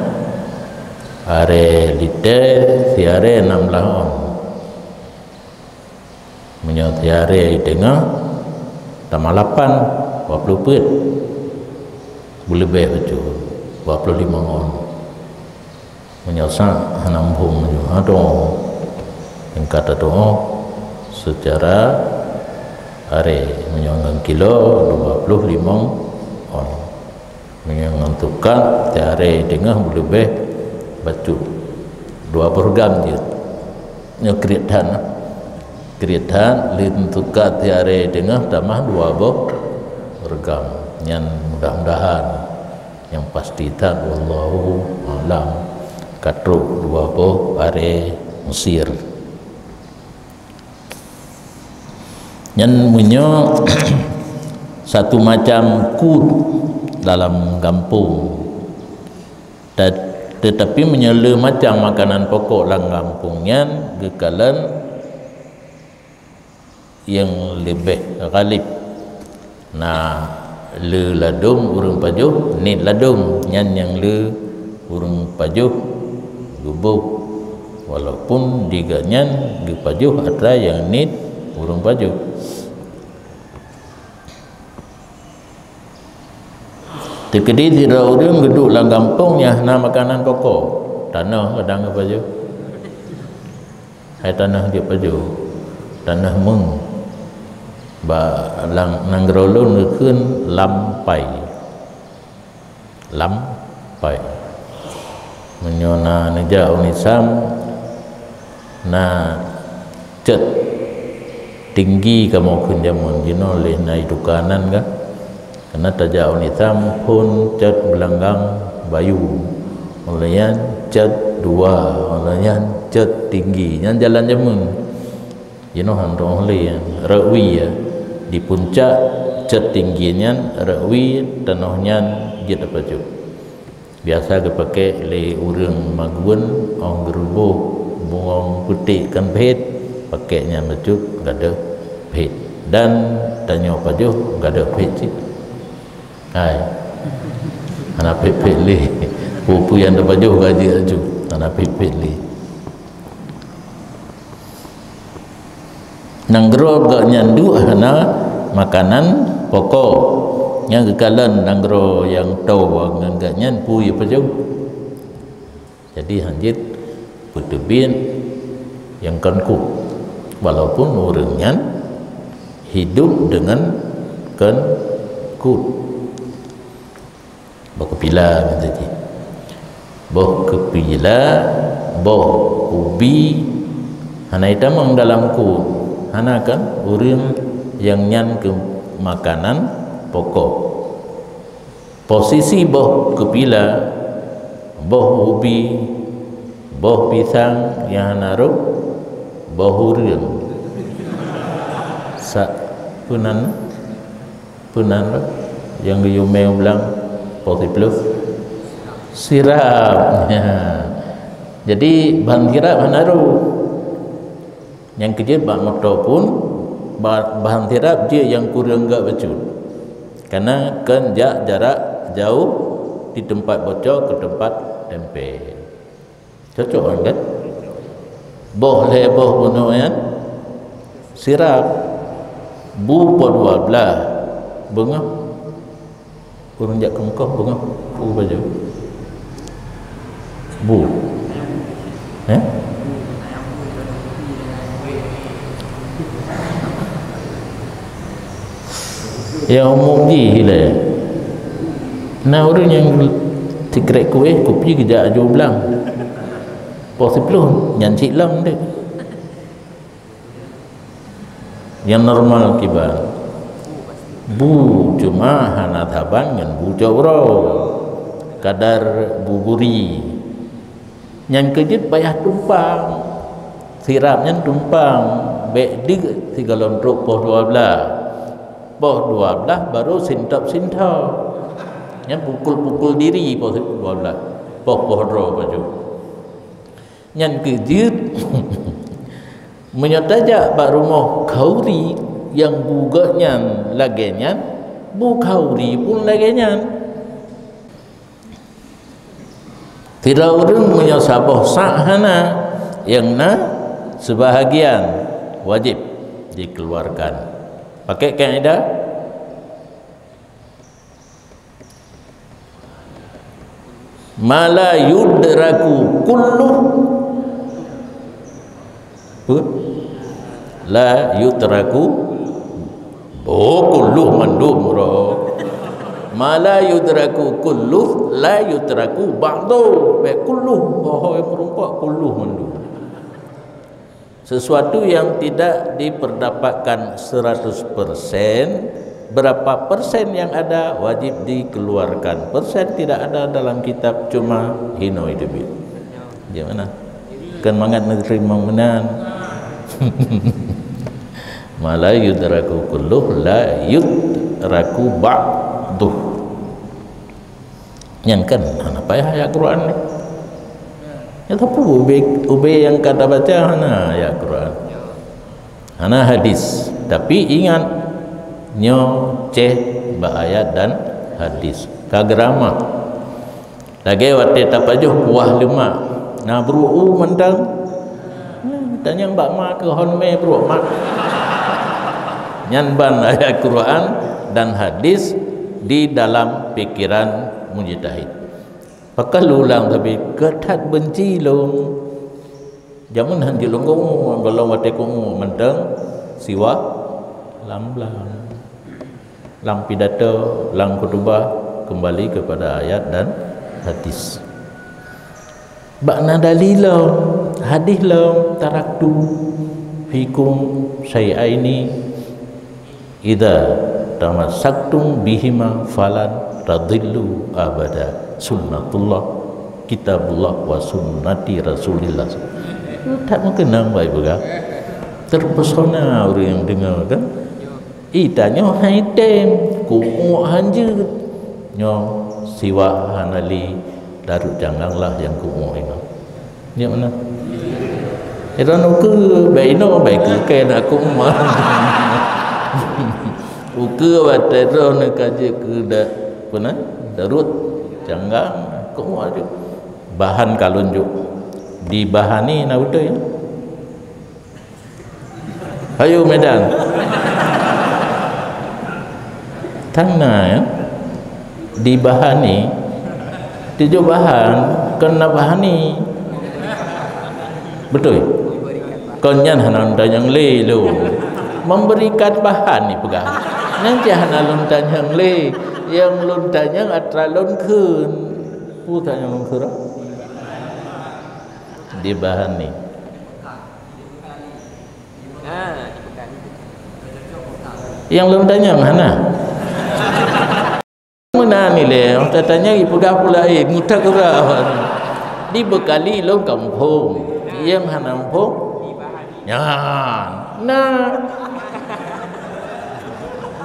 aré lite, siaré nam blaih ôn. Meunyoe siaré teungoh, tamah lapan, dua ploh peuet. Beuleubeh bacut, dua ploh limong ôn. Meunyoe sa hana muphom laju, adoe. Tingkat adoe seucara aré, meunyoe ngon kilo dua ploh limong ôn. Meunyoe ngon tukat, siaré teungoh beuleubeh bacut. Dua ploh gram jeuet. Nyoe kriet that, nah. Kriet that, lheueh tukat siaré teungoh tamah dua boh reugam. Nyan mudah-mudahan nyang pasti that, wallahu a'lam, ka trok dua boh aré Mesir. Nyan meunyoe satu macam kut dalam gampông. Ta-, Teutapi meunyoe le macam makanan pokok lam gampông nyan geukalon nyang leubeh ghalib. Na le ladôm ureuëng pajoh, niet ladôm, nyan nyang le ureuëng pajoh geuboh, walaupun di gobnyan geupajoh atra nyang niet ureuëng pajoh. Teukeudi sidroe ureuëng geuduek lam gampông nyang hana makanan pokok, tanoh kadang geupajoh. Hai tanoh jeuet pajoh, tanoh meung. Bak lam nanggroe lôn geukheun lam pai. Lam pai. Meunyoe na neujak u Nisam, na cot tinggi kamoe kheun jameun jinoe lé na itukanan ka. Karena tajak u Nisam phon cot beulanggang bayu. Ulôn nyan cot dua, ulôn nyan cot tinggi. Nyan jalan jameun. Jinoe han tuoh lé nyan, rot wie ya. Di puncak cot tinggi nyan, rot wie tanoh nyan jeuet tapajoh. Biasa geupaké lé ureuëng magun óh geuruboh bungong putéh kan bhét, paké nyan bacut gadôh bhét. Dan tanyoe pajoh gadôh bhét cit. Hai. Hana bhét-bhét lé. Peue-peue nyang tapajoh gaji aju. Hana bhét-bhét lé. Nanggroe gobnyan duek hana makanan pokok. Nyang geukalon nanggroe nyang toe ngon gobnyan peue jipajoh. Jadi hanjeuet peuteubiet nyang kon kut. Walaupun ureuëng nyan hidup deungon kon kut. Boh keupila meuntah jih. Boh keupila, boh ubi, hana jitamong dalam kut. Hana kan ureuëng nyang nyan keu makanan pokok. Posisi boh keupila, boh ubi, boh pisang nyang hana rôh, boh ureuëng. Sa-, peue nan? Peue nan nyang geuyue mé u blang poh siplôh? Sirab. Jadi bahan sirab hana rôh. Nyang keujeuet bak moto pun ba-, bahan sirab jih nyang kureueng gak bacut. Karena kon jak jarak jauh di tempat bocor ke tempat tempel. Cocok kan? Boh lhée boh bunoe nyan sirab, bu poh dua blaih beungoh. Ureuëng jak keumeukoh beungoh bu pajoh. Bu. Eh? Ya umum jih ilée. Na ureuëng nyang sikrek kueh, kupi geujak aju blang. Poh siplôh nyan cit lom deh. Nyang normal kiban. Bu cuma hana saban ngon bu cot uroe. Kadar bu guri. Nyang keujeuet payah tumpang. Sirab nyan tumpang, bék deuk sigohlom trok poh dua blaih. Poh dua blaih baru sintop-sintop. Nyan pukul-pukul diri poh dua blaih. Poh, poh droe pajoh. Nyan keujeuet. Meunyoe tajak bak rumoh khauri nyang bu gobnyan lagée nyan, bu khauri pun lagée nyan. Sidroe ureuëng meunyoe saboh sak hana, nyang na seubahagian wajéb jikeuluwarkan. Pakai kaidah, ma la yudraku kulluh. Peue? La yutraku, oh, kulluh mandum roh. Ma la yudraku kulluh, la yutraku ba'duh. Bék kulluh, oh, nyang meurumpok kulluh mandum. Sesuatu yang tidak diperdapatkan seratus persen, berapa persen yang ada wajib dikeluarkan. Persen tidak ada dalam kitab, cuma hinoe teubiet. Di mana? Kan mangat neuteurimong meunan. Ma la yudraku kulluh, la yutraku ba'duh. Nyan kan hana payah ayat Quran ni. Ya, tapi ubé, ubé nyang ka tabaca hana ayat Quran. Hana hadis. Tapi ingat, nyoe céh bak ayat dan hadis. Ka geuramah. Lagée watée tapajoh kuah leumak. Na brôk u mantong. Tanyong bak ma keu hon mé brôk mak. Nyan ban ayat Quran dan hadis di dalam pikiran mujtahid. Pakon lôn ulang sabe, ka that beunci lôn. Jameun han jeuet lôn keu-uek, gohlom watée keu-uek mantong siwa lam blang. Lam pidato, lam khutubah, kembali kepada ayat dan hadis. Bak na dalil lom, hadis lom, taraktu fikum syai'aini, idza tamassaktum bihima falan tadillu abada. Sunnatullah, kitabullah wa sunnati Rasulillah. That meukeunong baik peugah. Terpesona ureuëng nyang deungoe kan? Ih, tanyoe hai tem, keu-uek han jeuet. Nyoe siwa hana lé, tarot canggang lah nyang keu-uek inong. Nyoe meunan. Ira nukeue, baik inong, baik keu kée nak keu umat. Ukeue watée droe neuka jeuet keu da-, peue nan? Tarot canggang, keu-uek jeuet. Bahan ka lôn jok. Di bahan ni na beutôi, ya? Hayu Medan. Tan na, ya. Di bahan ni, tujoh bahan, kon na bahan ni. Beutôi? Kon nyan hana lôn tanyong lé lôn. Memberikan bahan ni peugah. Nyan cit hana lôn tanyong lé. Nyang lôn tanyong atra lôn kheun. Peue tanyong lôn kheun? Di bahan ni. Nyang lôn tanyong hana. Meunan ilée, oh, tatanyong ipeugah pula, eh, ngutak ureuëng. Dibekali lôn ka muphom. Nyang hana muphom? Nyan. Nah.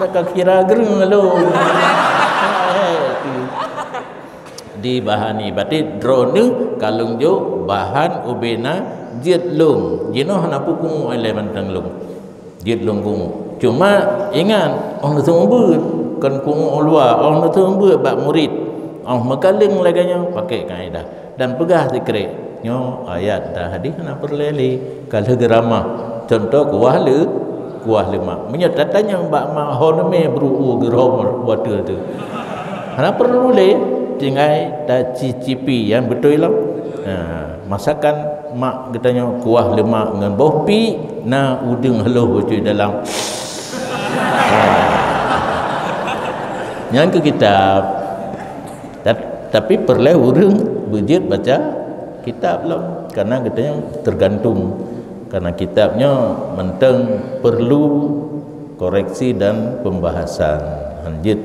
Dak ka kira gereng lôn. Di bahan ni, berarti droeneuh ka lôn jok bahan ubena jeuet lôn. Jinoe hana peue keu-uek ilée mantong lôn. Jeuet lôn keu-uek. Cuma ingat, óh neuseumeubeuet, kon keu-uek luwa, óh neuseumeubeuet bak murit. Óh meukaleng lagée nyoe, pakai kaedah. Dan peugah sikrek, nyoe ayat dan hadis hana peureulée lé. Ka lheueh geuramah. Contoh kuah le, kuah leumak. Meunyoe tatanyong bak ma hon mé bru u geurom watée tu. Hana peureulée lé, tinggai tacicipi nyang beutôi lom. Ha, masakan mak geutanyoe kuah leumak ngon boh pi na udeueng haloh bacut dalam. Ha. Nyang keu kitab. Ta-, tapi peureulée ureuëng beujeuet baca kitab lom, karena geutanyoe tergantung, karena kitab nyoe mantong perlu koreksi dan pembahasan. Han jeuet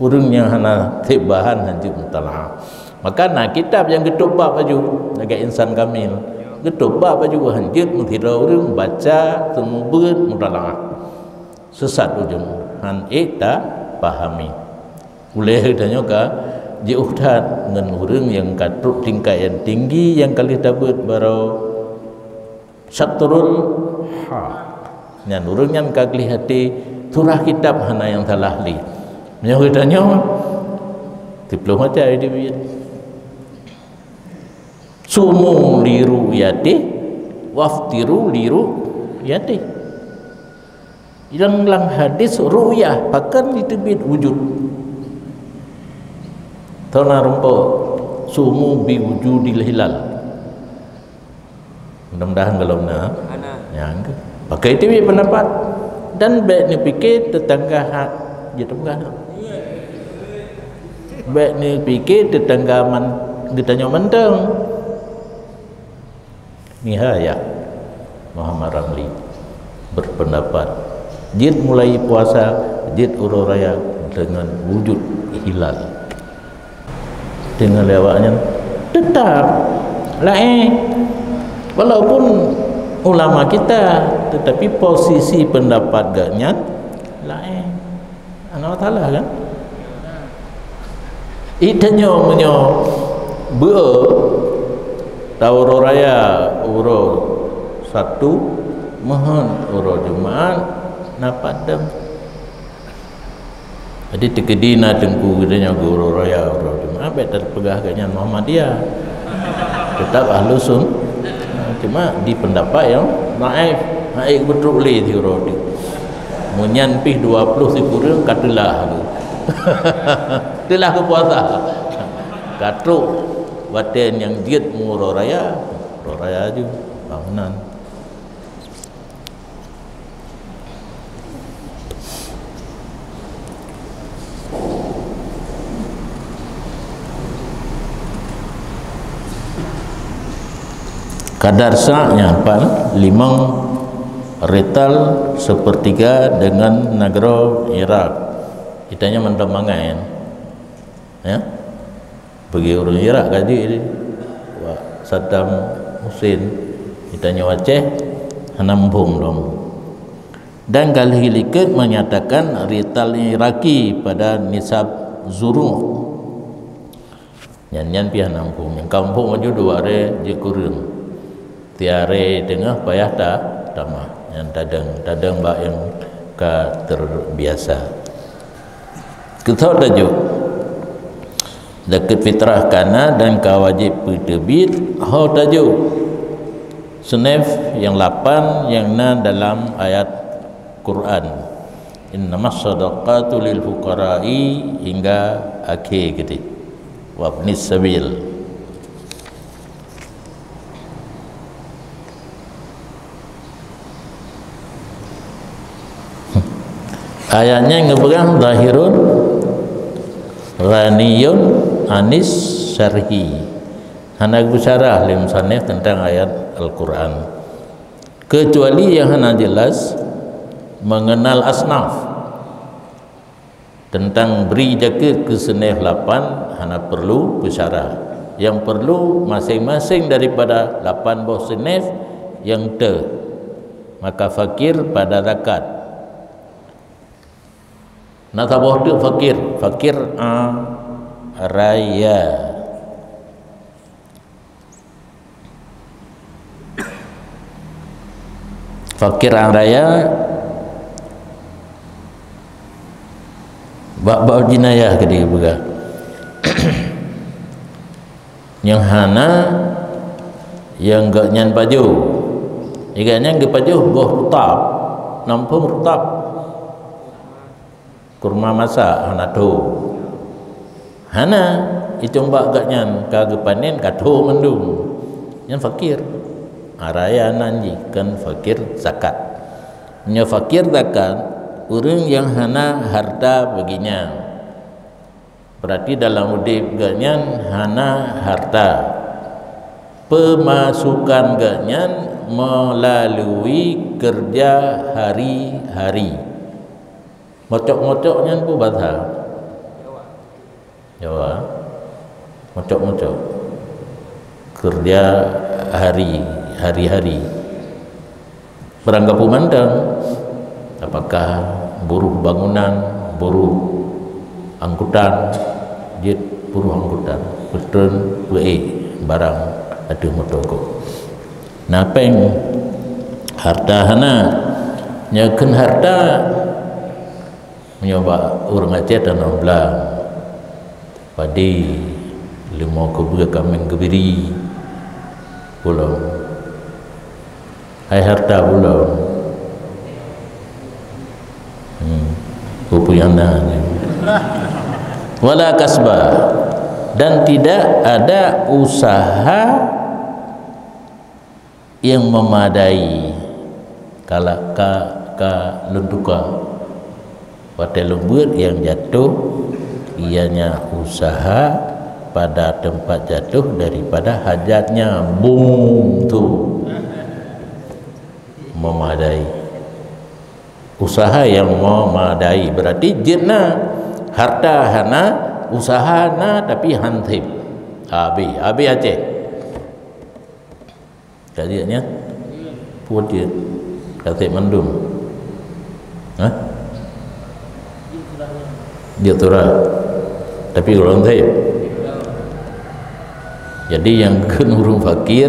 ureuëng nyang hana tieb bahan han jeuet mutalaah. Maka na kitab nyang geutôb bab baju lagée insan kamil. Geutôb bab baju han jeuet meusidroe ureuëng baca, seumeubeuet, mutalaah. Sesat ujong, han ék tapahami. Ulée tanyoe ka jiôh that ngon ureuëng nyang ka trok tingkat nyang tinggi nyang ka lheueh tabeuet baroe Syatrul Haq. Nyan ureuëng nyan ka gleh até, surah kitab hana nyang salah lé. Meunyoe geutanyoe, siplôh macam teubiet. Sumu li ru'yatih, waftiru li ru'yatih. Lam, lam hadis ru'yah, pakon jiteubiet wujud. Tona rumpok, sumu bi wujudil hilal. Mudah-mudahan golom na. Hana. Nyang ke. Pakai teubiet pendapat. Dan bék neupike tetangga hak jiteupeugah. Bék neupike tetangga man-, geutanyoe mantong. Nihayah, Muhammad Ramli berpendapat, jeuet mulai puasa, jeuet uroe raya deungon wujud hilal. Deungon lé awak nyan, teutap laén. Walaupun ulama kita, tetapi posisi pendapat geuh nyan laén. Hana masalah kan? Ih, tanyoe meunyoe beu, Tau uroe raya, uroe Sabtu, meuhon uroe Jumaat na padang. Jadi teukeudi na teungku geutanyoe geuh uroe raya, uroe Jumaat, bèk tapeugah geuh nyan Muhammadiyah. Teutap Ahlus Sun-, cuma di pendapat nyang dhaif, hana ék beutrok lé siuroe teuk. Meunyan pih dua ploh sikureueng ka teulah geuh. Teulah geupuasa. Ka trok watèe nyang jeuet meu uroe raya, uroe raya ju bangunan. Kadar sa' nyan pat, limong rital sepertiga dengan nanggroe Irak. Geutanyoe mantong mangai, ya. Bagi ureueng Irak ka jeuet, Saddam Hussein, geutanyoe Aceh hana muphom lom. Dan galeh likot menyatakan rital Iraki pada nisab zuru'. Nyan, nyan pih hana muphom. Nyang ka muphom laju dua aré jeuet kureueng. Tiaré teungoh payah ta-, tamah. Nyan tadong, tadong bak nyang ka terbiasa. Keu tho tajok, zakeuet fitrah ka na dan ka wajéb peuteubiet, ho tajok seunef nyang lapan nyang na dalam ayat Quran, "Innamas shadaqatu lil fuqara'i," hingga akhé keudéh, "wabnis sabil." Ayat nyan geupeugah zahirun ghaniyun anis syarhi. Hana geusyarah lé musannif teuntang ayat Al-Quran. Kecuali nyang hana jelas mengenal asnaf. Teuntang bri zakeuet keu seunef lapan hana peurlu peusyarah. Nyang peurlu maséng-maséng daripada lapan boh seunef nyang teuh, maka fakir pada zakat. Na saboh teuk fakir, fakir a raya. Fakir nyang raya, bak bab jinayah keudéh peugah. Nyang hana, nyang gobnyan pajoh. Nyang gobnyan geupajoh boh rutab. Na muphom rutab? Kurma masak hana tho. Hana, itong bak gobnyan ka geupanen ka tho mandum. Nyan fakir. A raya nan jih, kon fakir zakat. Nyoe fakir zakat, ureueng nyang hana harta bagi nyan. Berarti dalam udép gobnyan hana harta. Peumasukan gobnyan meulalui keureuja hari-hari. Mocok-mocok nyan peue basa? Jawa. Mocok-mocok. Keureuja hari, hari-hari. Barang gapeue mantong. Apakah buruh bangunan, buruh angkutan, jeuet buruh angkutan, peutreun, peuék barang ateueh moto gob. Na péng, harta hana, nyoe kheun harta, meunyoe bak ureuëng Aceh tanoh blang, padi, leumo keubeue, kaméng keubiri, ulôn. Hai harta ulôn. Hmm. Peue nyang na. Wala kasba, dan tidak ada usaha yang memadai. Kalau ka, ka lôn tuka. Watée lôn beuet nyang jatuh, ianya usaha pada tempat jatuh daripada hajatnya. Bum tu memadai. Usaha yang memadai berarti jeuet na, harta hana, usaha na tapi han seb. Habéh, habéh Aceh. Ka jeuet nyan? Peue jeuet? Ka seb mandum. Hah? Jeuet turah. Tapi gohlom seb. Jadi nyang kheun ureuëng fakir,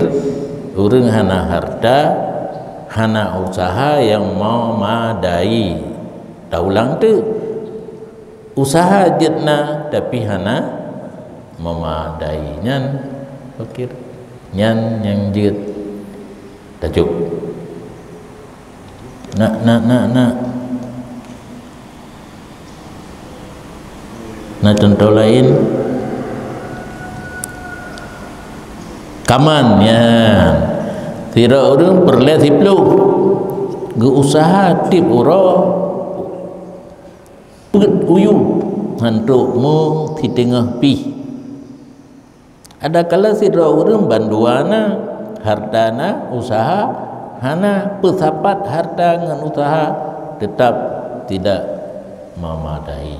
ureuëng hana harta, hana usaha nyang memadai. Taulang teuk, usaha jeuet na tapi hana memadai, nyan fakir. Nyan nyang jeuet tacok. Nak, nak, nak, nak. Na contoh laén, kaman, ya. Sidroe ureuëng peureulée siplôh, geuusaha tieb uroe peuet uyu hantok meu siteungoh pih. Adakala sidroe ureuëng bandua na, harta na, usaha hana, peusapat harta ngon usaha teutab tidak memadai.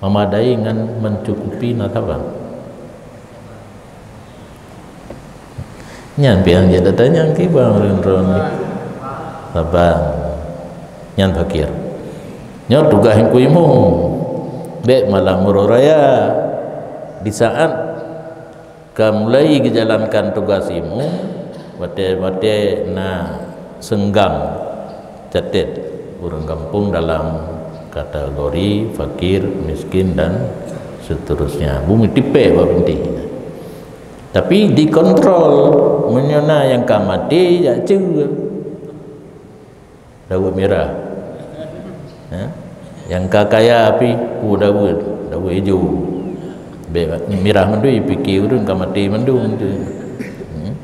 Memadai ngon mencukupi na saban. Nyan piang jeuet tatanyong kiban ureuëng droe nyoe. Saban. Nyan fakir. Nyoe tugaih Teungku Imum. Bék malam uroe raya. Di saat ka mulai geujalankan tugaih imum, watée-watée na seunggang, catet ureuëng gampông dalam kategori fakir, miskin, dan seterusnya. Bumi tipék bak bintéh. Tapi dikontrol, meunyoe na nyang ka maté, jak ceue. Daweuet mirah. Ha? Nyang ka kaya pih, oh, daweuet, daweuet ijo. Bék mirah mandum, pike ureuëng ka maté mandum tu. Hmm.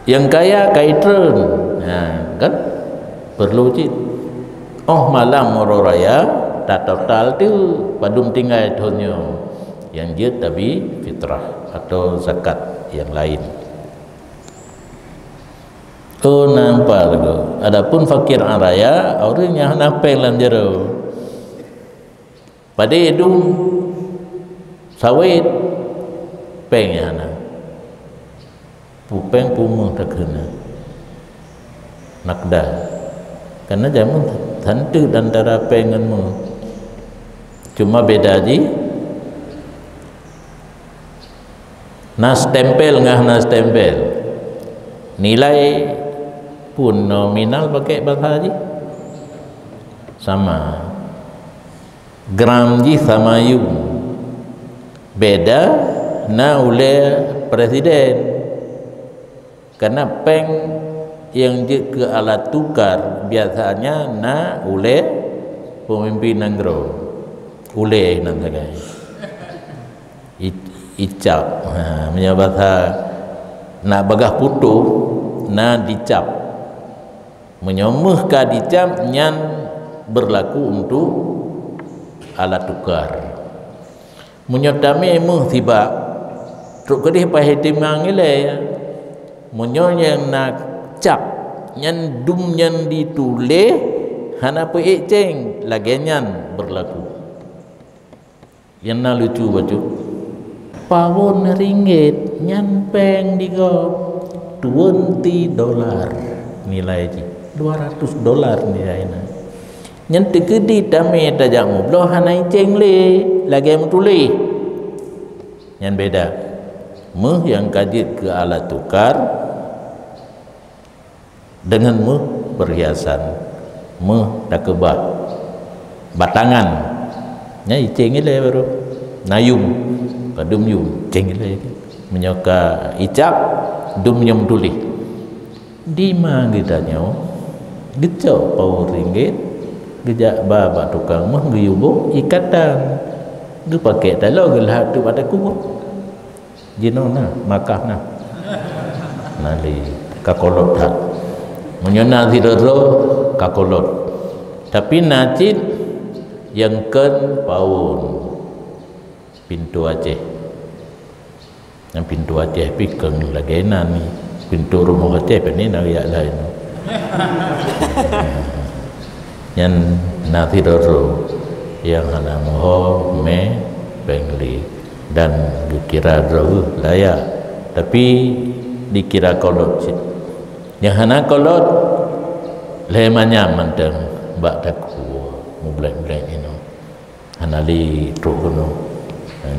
Nyang kaya ka itreun. Ha, kan? Perlu cit. Oh, malam uroe raya, tatotal tu padum tinggai thon nyoe. Nyang jeuet tabi fitrah atau zakat nyang laén. Oh, nampak lagu. Adapun fakir raya, ureuëng nyang hana péng lam jaroe. Padé dum sawét, péng nyang hana. Peue péng, peue méuh takheun na. Nakda. Karena jameun santeut antara péng ngon méuh. Cuma beda jih, na stempel ngon hana stempel. Nilai pun nominal pakai bahasa jih sama. Gram jih sama yum. Beda na ulée presiden. Karena péng nyang jeuet keu alat tukar biasanya na ulée peumimpin nanggroe. Ulée nan sagai. I-, icap. Ha, meunyoe basa na bagah putôh, na dicap. Meunyoe méuh ka dicap, nyan berlaku untuk alat tukar. Meunyoe tamé méuh sibak, trok keudeh paih timang ilée. Meunyoe nyang na cap, nyan dum nyang dituléh hana peuék céng, lagée nyan berlaku. Nyang na lucu bacut, pawon ringgit nyan péng di gob, twenty dolar nilai jih, dua ratus dolar nilai na. Nyan teukeudi tamé tajak mubloe hana icéng lé, lagée meutuléh. Nyan beda. Méuh nyang ka jeuet keu alat tukar, deungon méuh perhiasan, méuh takeubah, batangan. Nyan icéng ilée baru. Na yum, padum yum, icéng ilée. Meunyoe ka icap, dum nyang tuléh. Di ma geutanyoe geucok pawon ringgit, geujak ba bak tukang méuh geuyue boh ikatan, geupakék taloe geulhak teuk bak takue. Jinoe na, Makkah na. Na lé, ka kolot that. Meunyoe na sidroe-droe, ka kolot. Tapi na cit nyang kon pawon. Pintoe Aceh. Nyang pintoe Aceh pih kon lagée nan ni. Pintoe rumoh Aceh pih ni na jak laén. Nyan na sidroe-droe nyang hana meuho mé péng lé dan geukira droe layak, tapi dikira kolot cit. Nyang hana kolot lhée manyam mantong bak takue mublek-blek inoe. Hana lé trok keunoe.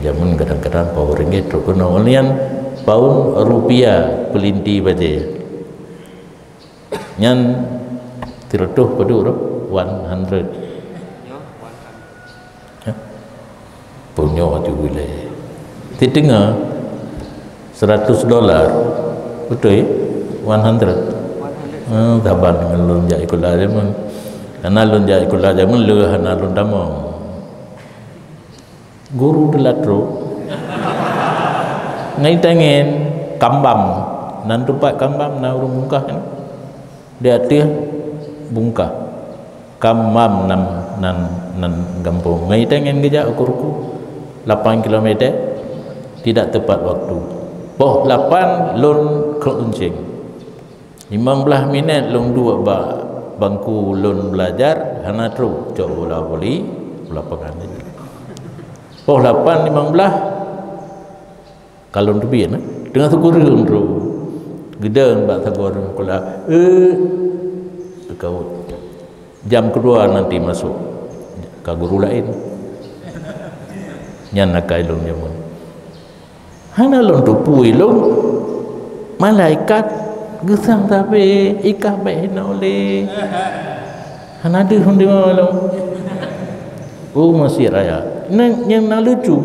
Jameun kadang-kadang paun ringgit trok keunoe, nyan paun rupiah peulinti bajée. Nyan sireutôh padub roh? One hundred. Ya. Punyo aju gulée. Siteungoh seratus dolar. Beutôi? One hundred. Hmm, saban ngon lôn jak sikula jameun. Karena lôn jak sikula jameun, lé hana lôn tamong. Guru teulat trok. Ngai tangen kambam. Nan teumpat kambam na ureuëng bungkah kan? Di ateueh bungkah. Kambam nan, nan, nan gampông. Ngai tangen geujak ukur-ukur. Lapan kilometer. Tidak tepat waktu. Poh lapan lôn keueunceng. Limong blaih minét lôn duek bak bangku lôn belajar, hana trok cok bola voli, bola lapangan. Poh lapan limong blaih, ka lôn teubiet, eh, teungoh sikureueng trok. Geudong bak sagoe ureuëng sikula, "Eh, teukaot. Jam keudua nanti masuk." Ka guru laén. Nyan akai lôn jameun. Hana lôn tupui lôn, malaikat geusang sabe, i kah bék hinoe lé. Hana deuh lôn deungoe lôn. U Mesjid Raya. Nyan nyang na lucu,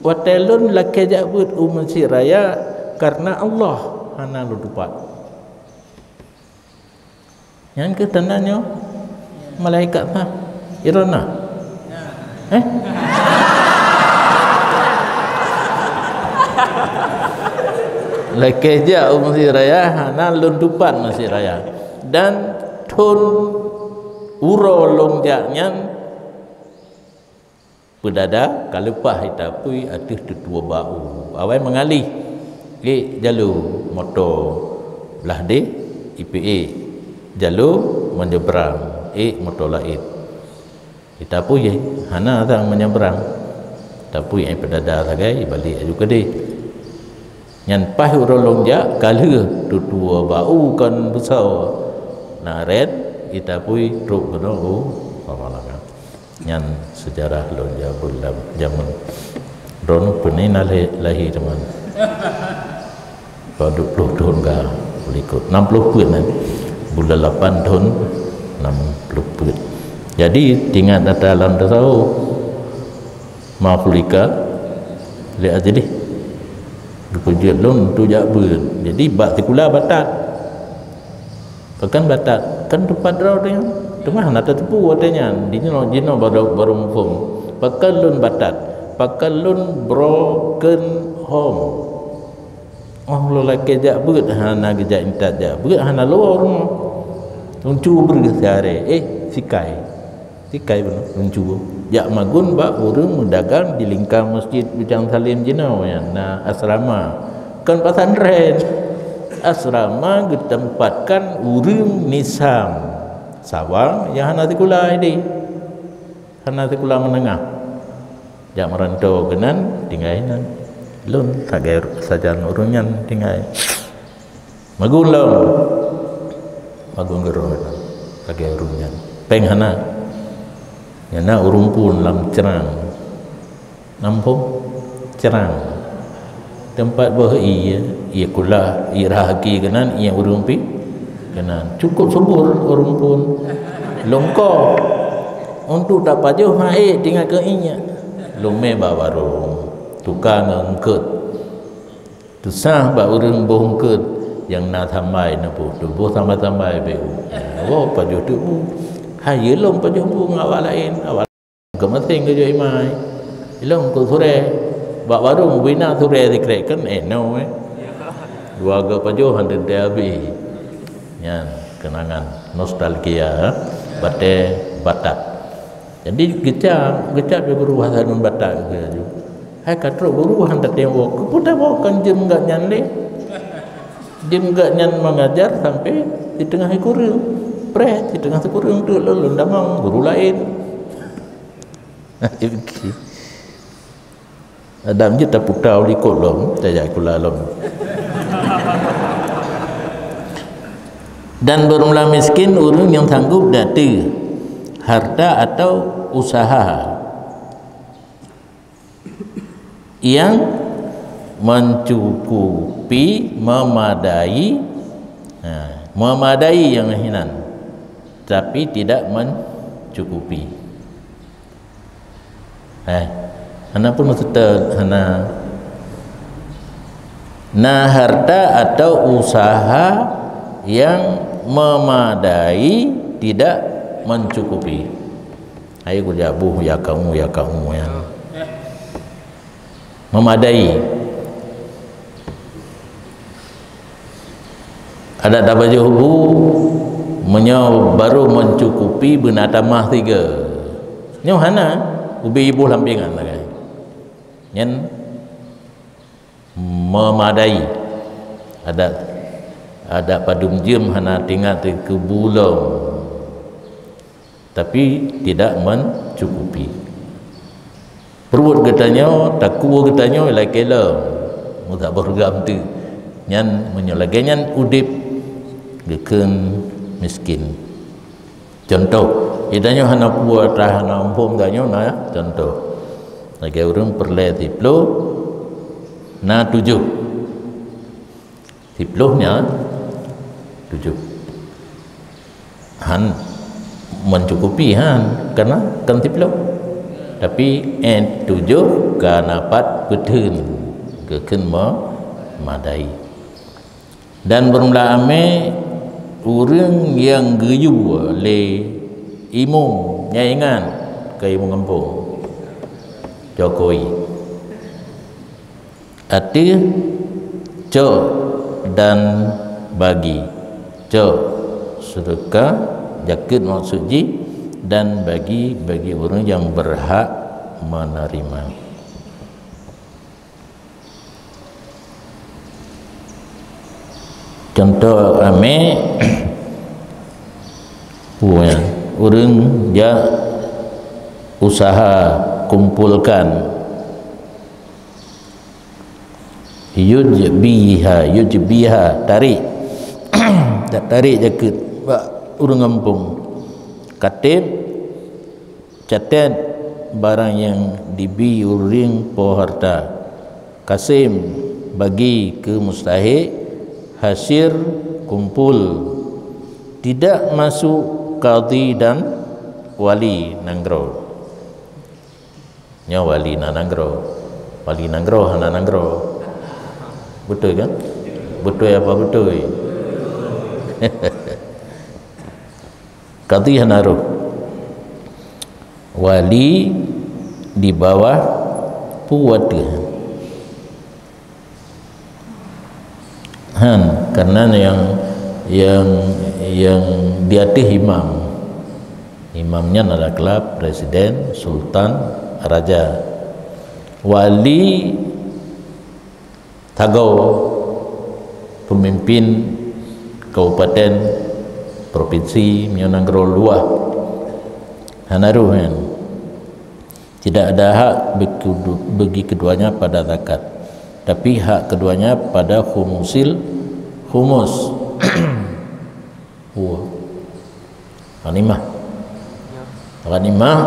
watée lôn lakée jak beuet u Mesjid Raya, karena Allah hana lôn tupat. Nyan keuh tanda nyoe malaikat na. Droeneuh na? Eh? Lakée jak u Mesjid Raya, hana lôn tupat Mesjid Raya. Dan thon uroe lôn jak nyan, peudada ka leupah, ita pui ateueh teutuwoe bak u. Awai meungalih, ék jalô moto blah deh, ipi ék jalô meunyebrang, ék moto laén. Ita pui hana sang meunyebrang, ita pui peudada sagai, ibalik aju keudeh. Nyan paih uroe lôn jak, ka lheueh teutuwoe bak u kon beusoe. Na ren, ita pui trok keunoe u Samalanga. Nyan seujarah lôn jameun lam, jameun. Droeneuh peue na lahé, lahé teuma. Padub ploh thon ka likot. Nam ploh peuet nyan. Buleuen lapan thon nam ploh peuet. Jadi, tingat ata lam tasawuf. Ma fulika li ajlih. Geupeujeuet lôn untuk jak beuet. Jadi, bak sikula batat. Pakon batat? Kan teumpat droe nyan. Teuma hana tateupeue watée nyan. Di jinoe, jinoe baru, baru muphom. Pakon lôn batat? Pakon lôn broken home? Oh, lôn lakée jak beuet, hana geujak intat jak beuet, hana lôn rumoh. Lôn cuba bri siaré, eh, sikai. Sikai bunoe, lôn cuba. Jak magun bak ureuëng meudagang di lingka Masjid Bujang Salim jinoe nyan, na asrama. Kon pesantren. Asrama geutempatkan ureuëng Nisam. Sawa nyang hana sikula ideh. Hana sikula meunengah. Jak meuranto keunan, tinggai nan. Lôn sagai sajan ureuëng nyan tinggai. Magun lom. Magun keudroe lagée ureuëng nyan. Péng hana. Nyang na ureuëng phon lam crang. Nam phon? Crang. Teumpat boh ié, ié kulah, ié rhah aki keunan, ié ureuëng pi keunan. Cukup subur ureuëng phon. Lôn ko. Untuk tapajoh han ék tinggai keu ié. Lôn mé bak warong. Tuka ngon eungkôt. Teusah bak ureuëng boh eungkôt nyang na tambai neuboh, tuboh tambai-tambai bék u. Woe pajoh teuk u. Hayeue lôn pajoh bu ngon awak laén, awak laén geumaséng geujok imai. Ilôn keu surée. Bak warong bina surée sikrek kan, eh, no, eh. Dua geu pajoh han teuntée habéh. Nyan keunangan nostalgia, eh, batée Batak. Jadi geucap, geucap lé guru Hasanul Batak geujak. Hai ka trok guru han tatem woe, keupeue tawoe kon jeuem gobnyan lé. Jeuem gobnyan mengajar sampai siteungoh sikureueng. Preh, siteungoh sikureueng teuk lôn, lôn tamong guru laén. Adam jeuet taputa u likot lom, tajak sikula lom. Dan bermula miskin ureuëng nyang sanggup datu harta atau usaha. yang mencukupi, memadai, ha, memadai nyang hinan, tapi tidak mencukupi. Eh, hana pun serta hana. Na harta atau usaha yang memadai, tidak mencukupi. Hai ku jabuh ya kamu, ya kamu ya. Memadai. Adak tapajoh bu, meunyoe barô mencukupi beuna tamah tiga. Nyoe hana, ubé iboh lam pingan lagée. Nyan memadai. Adak, adak padum jeuem hana teuingat keu bu lom. Tapi tidak mencukupi. Pruet geutanyoe, takue geutanyoe lakée lom, meusaboh ragam teuk. Nyan meunyoe lagée nyan udeb geukheun miskin. Contoh, geutanyoe hana peue atra hana muphom, tanyoe na contoh. Lagée ureuëng peureulée siploh, na tujoh. Siploh nyan tujoh. Han mencukupi han, karena kan siploh. Tapi eh tujoh ka na pat peutheun geukheun memadai. Dan beureulah amé ureuëng nyang geuyue lé imum nyang ingat keu imum gampông Jokowi. Ateueh cok dan bagi. Cok seudeukah, jakeuet maksud jih, dan bagi bagi ureuëng nyang beurhak meuneurimong. Contoh amé, ureuëng jak usaha kumpulkan. Yujbiha, yujbiha, tarék. Tarék jakeuet bak ureuëng gampông. Kateb, catet barang nyang dibi ureuëng po harta. Kasem, bagi keu mustahik. Hasyir, kumpul. Tidak masuk kadhi dan wali nanggroe. Nyoe wali na nanggroe. Wali nanggroe hana nanggroe. Beutôi kan? Beutôi apa beutôi? Kadhi hana roh. Wali di bawah peue ateueh. Han, karena yang yang yang di ateueh imam. Imam nyan adalah presiden, sultan, raja. Wali sagoe peumimpin kabupaten, propinsi, meunyoe nanggroe luwah. Hana roh nyan. Tidak ada hak bagi kedu-, bagi keduanya pada zakat, tapi hak keduanya pada khumusil khumus. Ghanimah. Ghanimah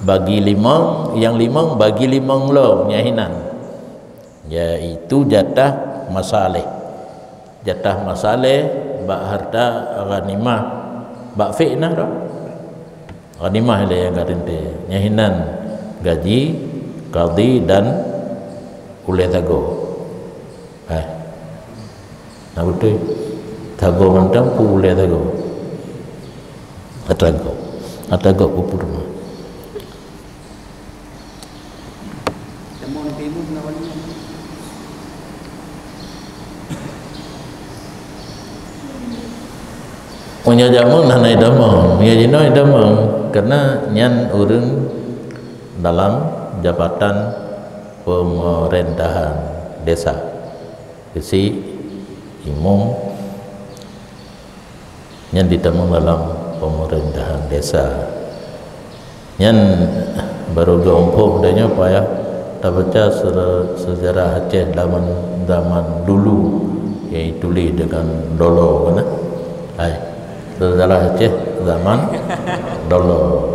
bagi limong, nyang limong bagi limong lom, nyan hinan. Yaitu jatah masaléh. Jatah masaléh bak harta ghanimah, bak fik na roh. Ghanimah lé nyang ka teuntée, nyan hinan gaji kadhi dan ulée sagoe. Eh. Na beutôi. Sagoe mantong peue ulée sagoe. Atra gob. Atra gob peue peurumoh. Meunyoe jameun hana itamong, meunyoe jinoe itamong, karena nyan ureuëng dalam jabatan pemerintahan desa. Isi imum nyan ditamong dalam pemerintahan desa. Nyan barô geumpok donya payah tabaca se-, sejarah Aceh zaman, zaman dulu yang ditulis dengan dolo, kan? Hai, sejarah Aceh zaman dolo.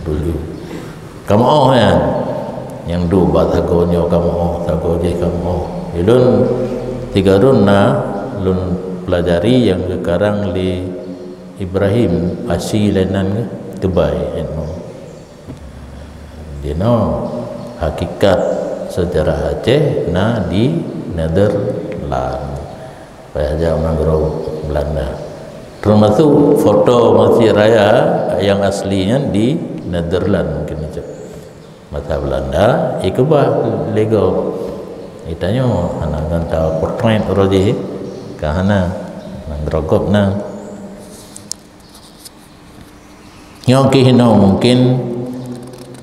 Dulu. Kamoe nyan. Nyang duek bak sagoe nyoe kamoe, sagoe jih kamoe. Ulôn sigohlom na lôn peulajari nyang geukarang lé Ibrahim Asyi lé nan geuh, teubai ilmu. Jinoe hakikat seujarah Aceh na di Netherlands. Payah jak u nanggroe Belanda. Teumasuk foto Masjid Raya nyang asli nyan di Netherlands mungkin itu. Masa Belanda, ikeubah lego. Itanyoe hana ngon ta potret uroe jih, ka hana nanggroe gob na. Nyoe keuh hinoe mungkin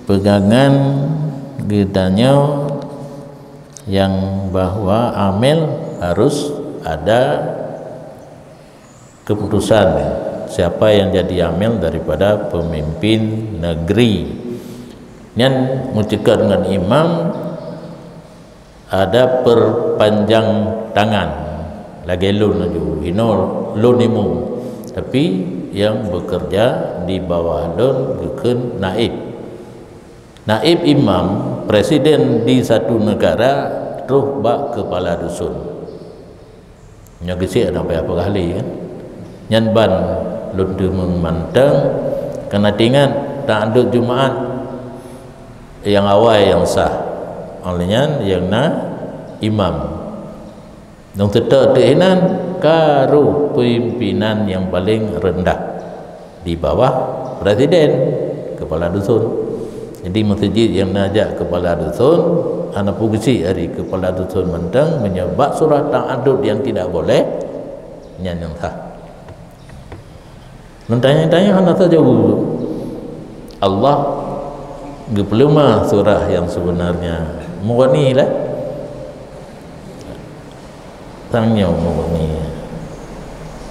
peugangan geutanyoe nyang bahwa amel harus ada keputusan siapa yang jadi amel daripada pemimpin negeri. Nyan meuceukat ngon imam ada perpanjang tangan. Lagée lôn laju, hinoe lôn imum, tapi yang bekerja di bawah lôn geukheun naib. Naib imam, presiden di satu negara, troh bak kepala dusun. Nyoe geusiek na payah peugah lé kan. Nyan ban lôn teumeung mantong, kana tingat taadot Jumaat nyang awai nyang sah. Oleh nyan nyang na imam. Nyang teutok teuk inan karu pimpinan nyang paleng reundah di bawah presiden, kepala dusun. Jadi meuseujid nyang na jak kepala dusun, hana peugisi ari kepala dusun mantong meunyoe bak surah ta'adud yang tidak boleh, nyan nyang sah. Meutanya-tanya hana tajaweueb. Allah geupeuleumah surah yang sebenarnya. Murni lah. Sang nyoe murni.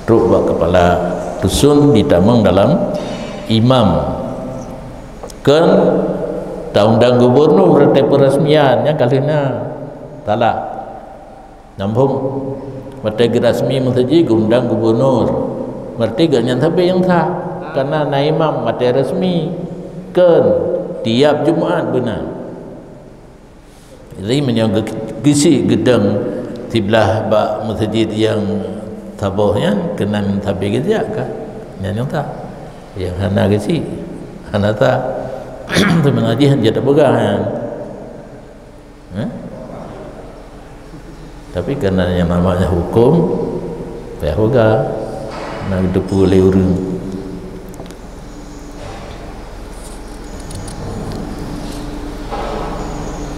Trok bak kepala dusun ditamong dalam imam. Kan taundang gubernur rete peresmian nya kali na. Salah. Nambung. Watée geurasmi meuseujid geundang gubernur. Berarti geuh nyan sabe nyang sah. Karena na imam watée rasmi. Kan tiap Jumaat beuna. Jadi meunyoe geu-, geusi geudong siblah bak meuseujid nyang saboh nyan keunan sabe geujak ka. Nyan nyang sah. Nyang hana geusi hana sah. Sebenarnya jih hana tapeugah nyan. Eh? Tapi karena yang namanya hukum, payah peugah na geuteupeue lé ureuëng.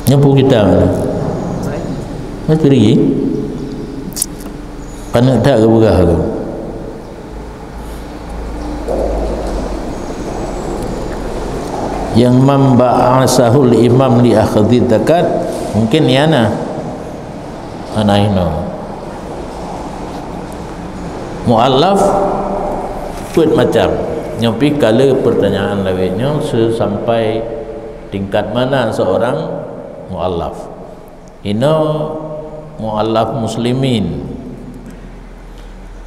Nyoe peue kitab nyoe? Macuri. Paneuk that geupeugah tu. Yang man ba'asahul imam li akhdhi zakat, mungkin iana. Hana inoe. Mu'allaf peuet macam. Nyoe pih ka le pertanyaan lawét nyoe seusampai tingkat mana seorang mu'allaf. Inoe mu'allaf muslimin.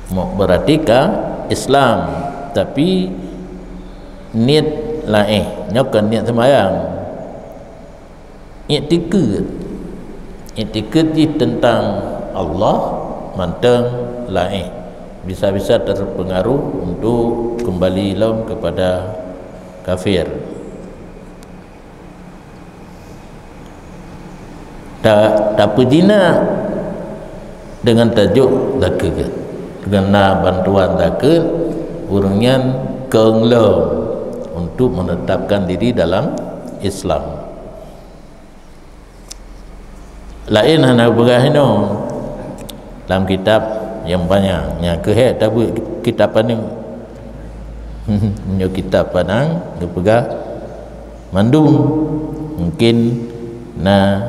Mu-, berarti ka Islam, tapi niet laén. Nyoe kon niet sembahyang. Iktikeuet. Iktikeuet jih tentang Allah mantong laén. Bisa-bisa terpengaruh untuk kembali lom kepada kafir. Ta-, tapeujinak dengan tajok zakeuet. Dengan na bantuan zakeuet, ureuëng nyan keueng lom untuk menetapkan diri dalam Islam. Laén hana peugah inoe lam kitab nyang panyang, nyang keuhai tabeuet kitab paneuk. Nyoe kitab panyang geupeugah mandum mungkin na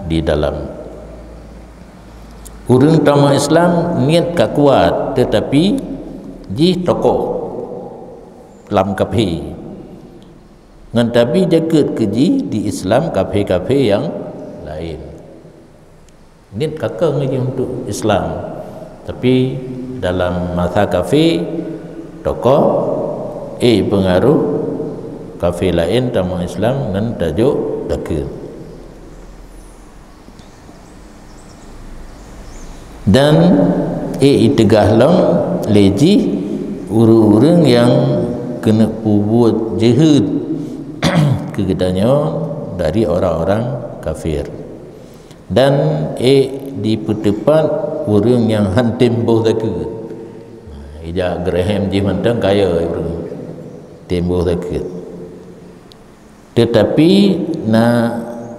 di dalam. Ureuëng tamong Islam niet ka kuat, tetapi jih tokoh lam kafé. Ngon tabi jakeuet keu jih di Islam kafé-kafé nyang laén. Niet ka keueng jih untuk Islam, tapi dalam masa kafé, tokoh, eh, pengaruh kafé laén tamong Islam ngon tajok zakeuet. Dan ék iteugah lom lé jih ureuëng-ureuëng nyang keuneuk peubuet jeuhet keu geutanyoe dari orang-orang kafir. Dan ék dipeuteupat ureuëng nyang han tem boh zakeuet. Ija geureuhem jih mantong kaya ureuëng tem boh zakeuet. Teutapi na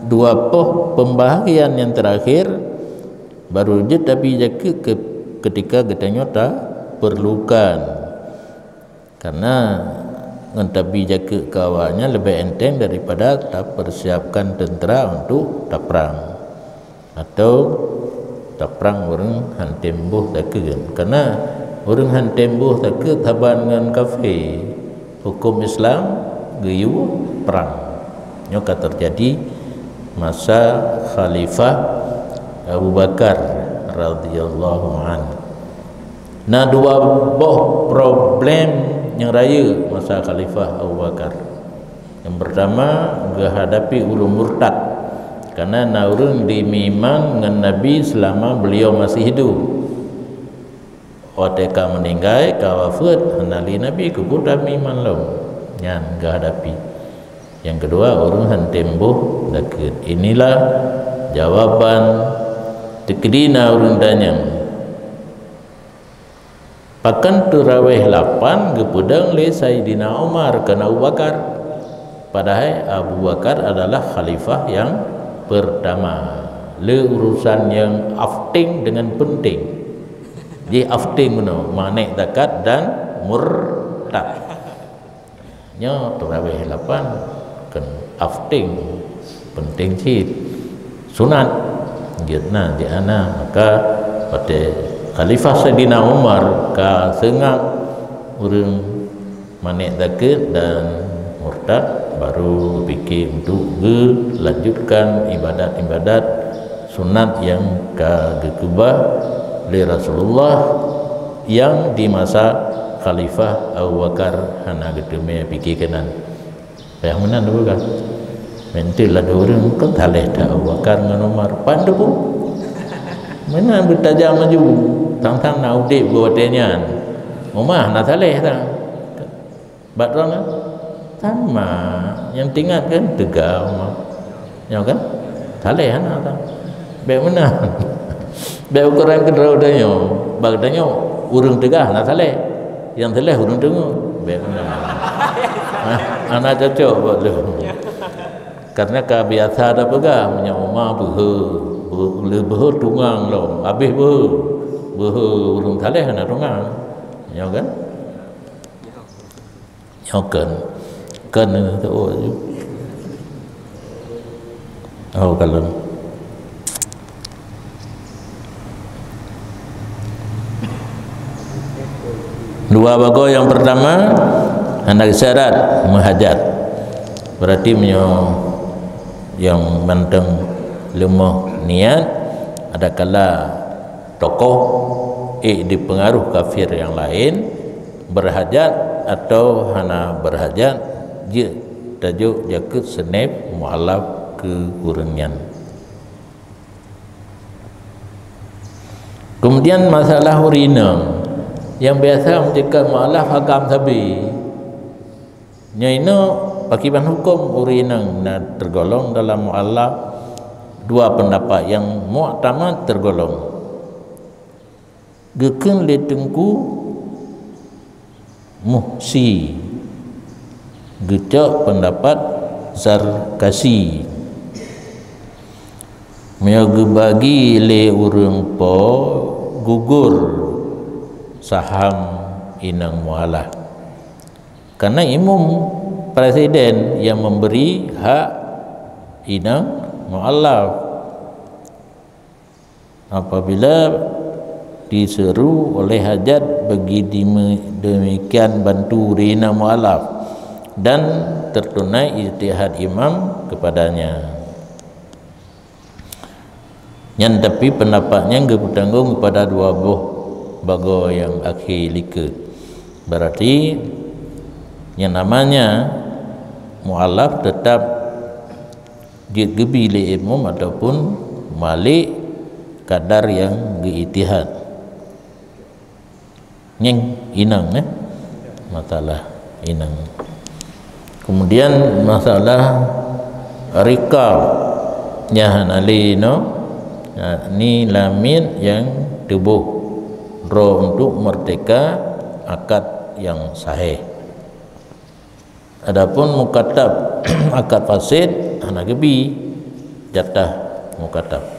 dua poh pembahagian nyang teurakhir, baru jeuet tabi zakeuet ke-, keutika geutanyoe tapeurlukan. Karena ngon tabi zakeuet keu awaknyan leubeh enteng daripada tapeursiapkan teuntra untuk taprang. Atau taprang ureuëng han tem boh zakeuet. Karena ureuëng han tem boh zakeuet saban ngon kafé, huköm Islam geuyue prang. Nyoe ka teujadi masa Khalifah Abu Bakar radhiyallahu anhu. Na dua boh problem nyang rayeuk masa Khalifah Abu Bakar. Nyang pertama, geuhadapi ureuëng murtad, karena na ureuëng dimeuiman ngon Nabi selama beliau masih hidup. Watée ka meuninggai, ka wafeuet, hana lé Nabi, keupeue tameuiman lom. Nyan geuhadapi. Nyang keudua, ureuëng han tem boh zakeuet. Inilah jawaban teukeudi na ureuëng tanyong. Pakon teurawéh lapan geupeudong lé Saidina Umar keu Abu Bakar, padahai Abu Bakar adalah khalifah nyang pertama. Le urusan nyang afting dengan penting. Jih afting meunoe, manék zakat dan murtad. Nyoe teurawéh lapan, kon afting, penting cit. Sunat, jeuet na, jeuet hana. Maka watée Khalifah Saidina Umar ka seungab ureuëng manék zakeuet dan murtad, baru geupike untuk geulanjutkan ibadat-ibadat sunat nyang ka geukeubah lé Rasulullah nyang di masa Khalifah Abu Bakar hana geuteumé pike keunan. Payah meunan teupeugah. Meunteulah dua ureuëng kon saleh that Abu Bakar ngon Umar. Pan teupeue? Meunan beutajam maju. Tang-tang na udeb watée nyan. Umar hana saleh that. Bak droeneuh sama, nyang teuingat kan teuga Umar. Nyoe kan? Saleh hana kan? Bék meunan. Bék ukoran keudroe tanyoe. Bak tanyoe ureuëng teuga hana saleh. Nyang saleh ureuëng teungoh. Bék meunan. Hah, hana cocok bak lôn. Karena ka biasa tapeugah, meunyoe Umar beuhe, beu-, le beuhe tungang lom. Habéh beuhe, beuhe ureuëng saleh hana tungang. Nyoe kan? Nyoe kon. Kon tu, oh, oh, kalon. Dua bagoe nyang pertama, hana syarat meuhajat. Berarti meunyoe nyang mantong leumoh niat, adakala tokoh ék dipeungaruh kafir nyang laén, beurhajat atawa hana beurhajat, jeuet tajok zakeuet seuneb mualaf keu ureuëng nyan. Keumudian masalah ureuëng inong, nyang biasa meuceukat mualaf agam sabe. Nyoe inoe pakriban huköm ureuëng inong na teugolong dalam mualaf, dua peundapat nyang muktamad teugolong. Geukheun lé Teungku Muhsi, geucok peundapat Zarkasi. Meunyoe geubagi lé ureuëng po, gugur saham inong mualaf. Karena imum presiden yang memberi hak inong mualaf. Apabila diseru oleh hajat, bagi demi-, demikian bantu ureuëng inong mualaf dan tertunai ijtihad imam kepadanya. Nyan tapi peundapat nyan geupeutanggong kepada dua boh bagoe nyang akhé likot. Berarti nyang namanya mualaf tetap jeuet geubi lé imum ataupun malik kadar nyang geuijtihad. Nyang inong, eh? Masalah inong. Kemudian masalah rikab nyang hana lé inoe, yakni lamiet nyang tuboh droe untuk meurteka akad nyang sahih. Adapun mukatab, akad fasid, hana geubi jatah mukatab.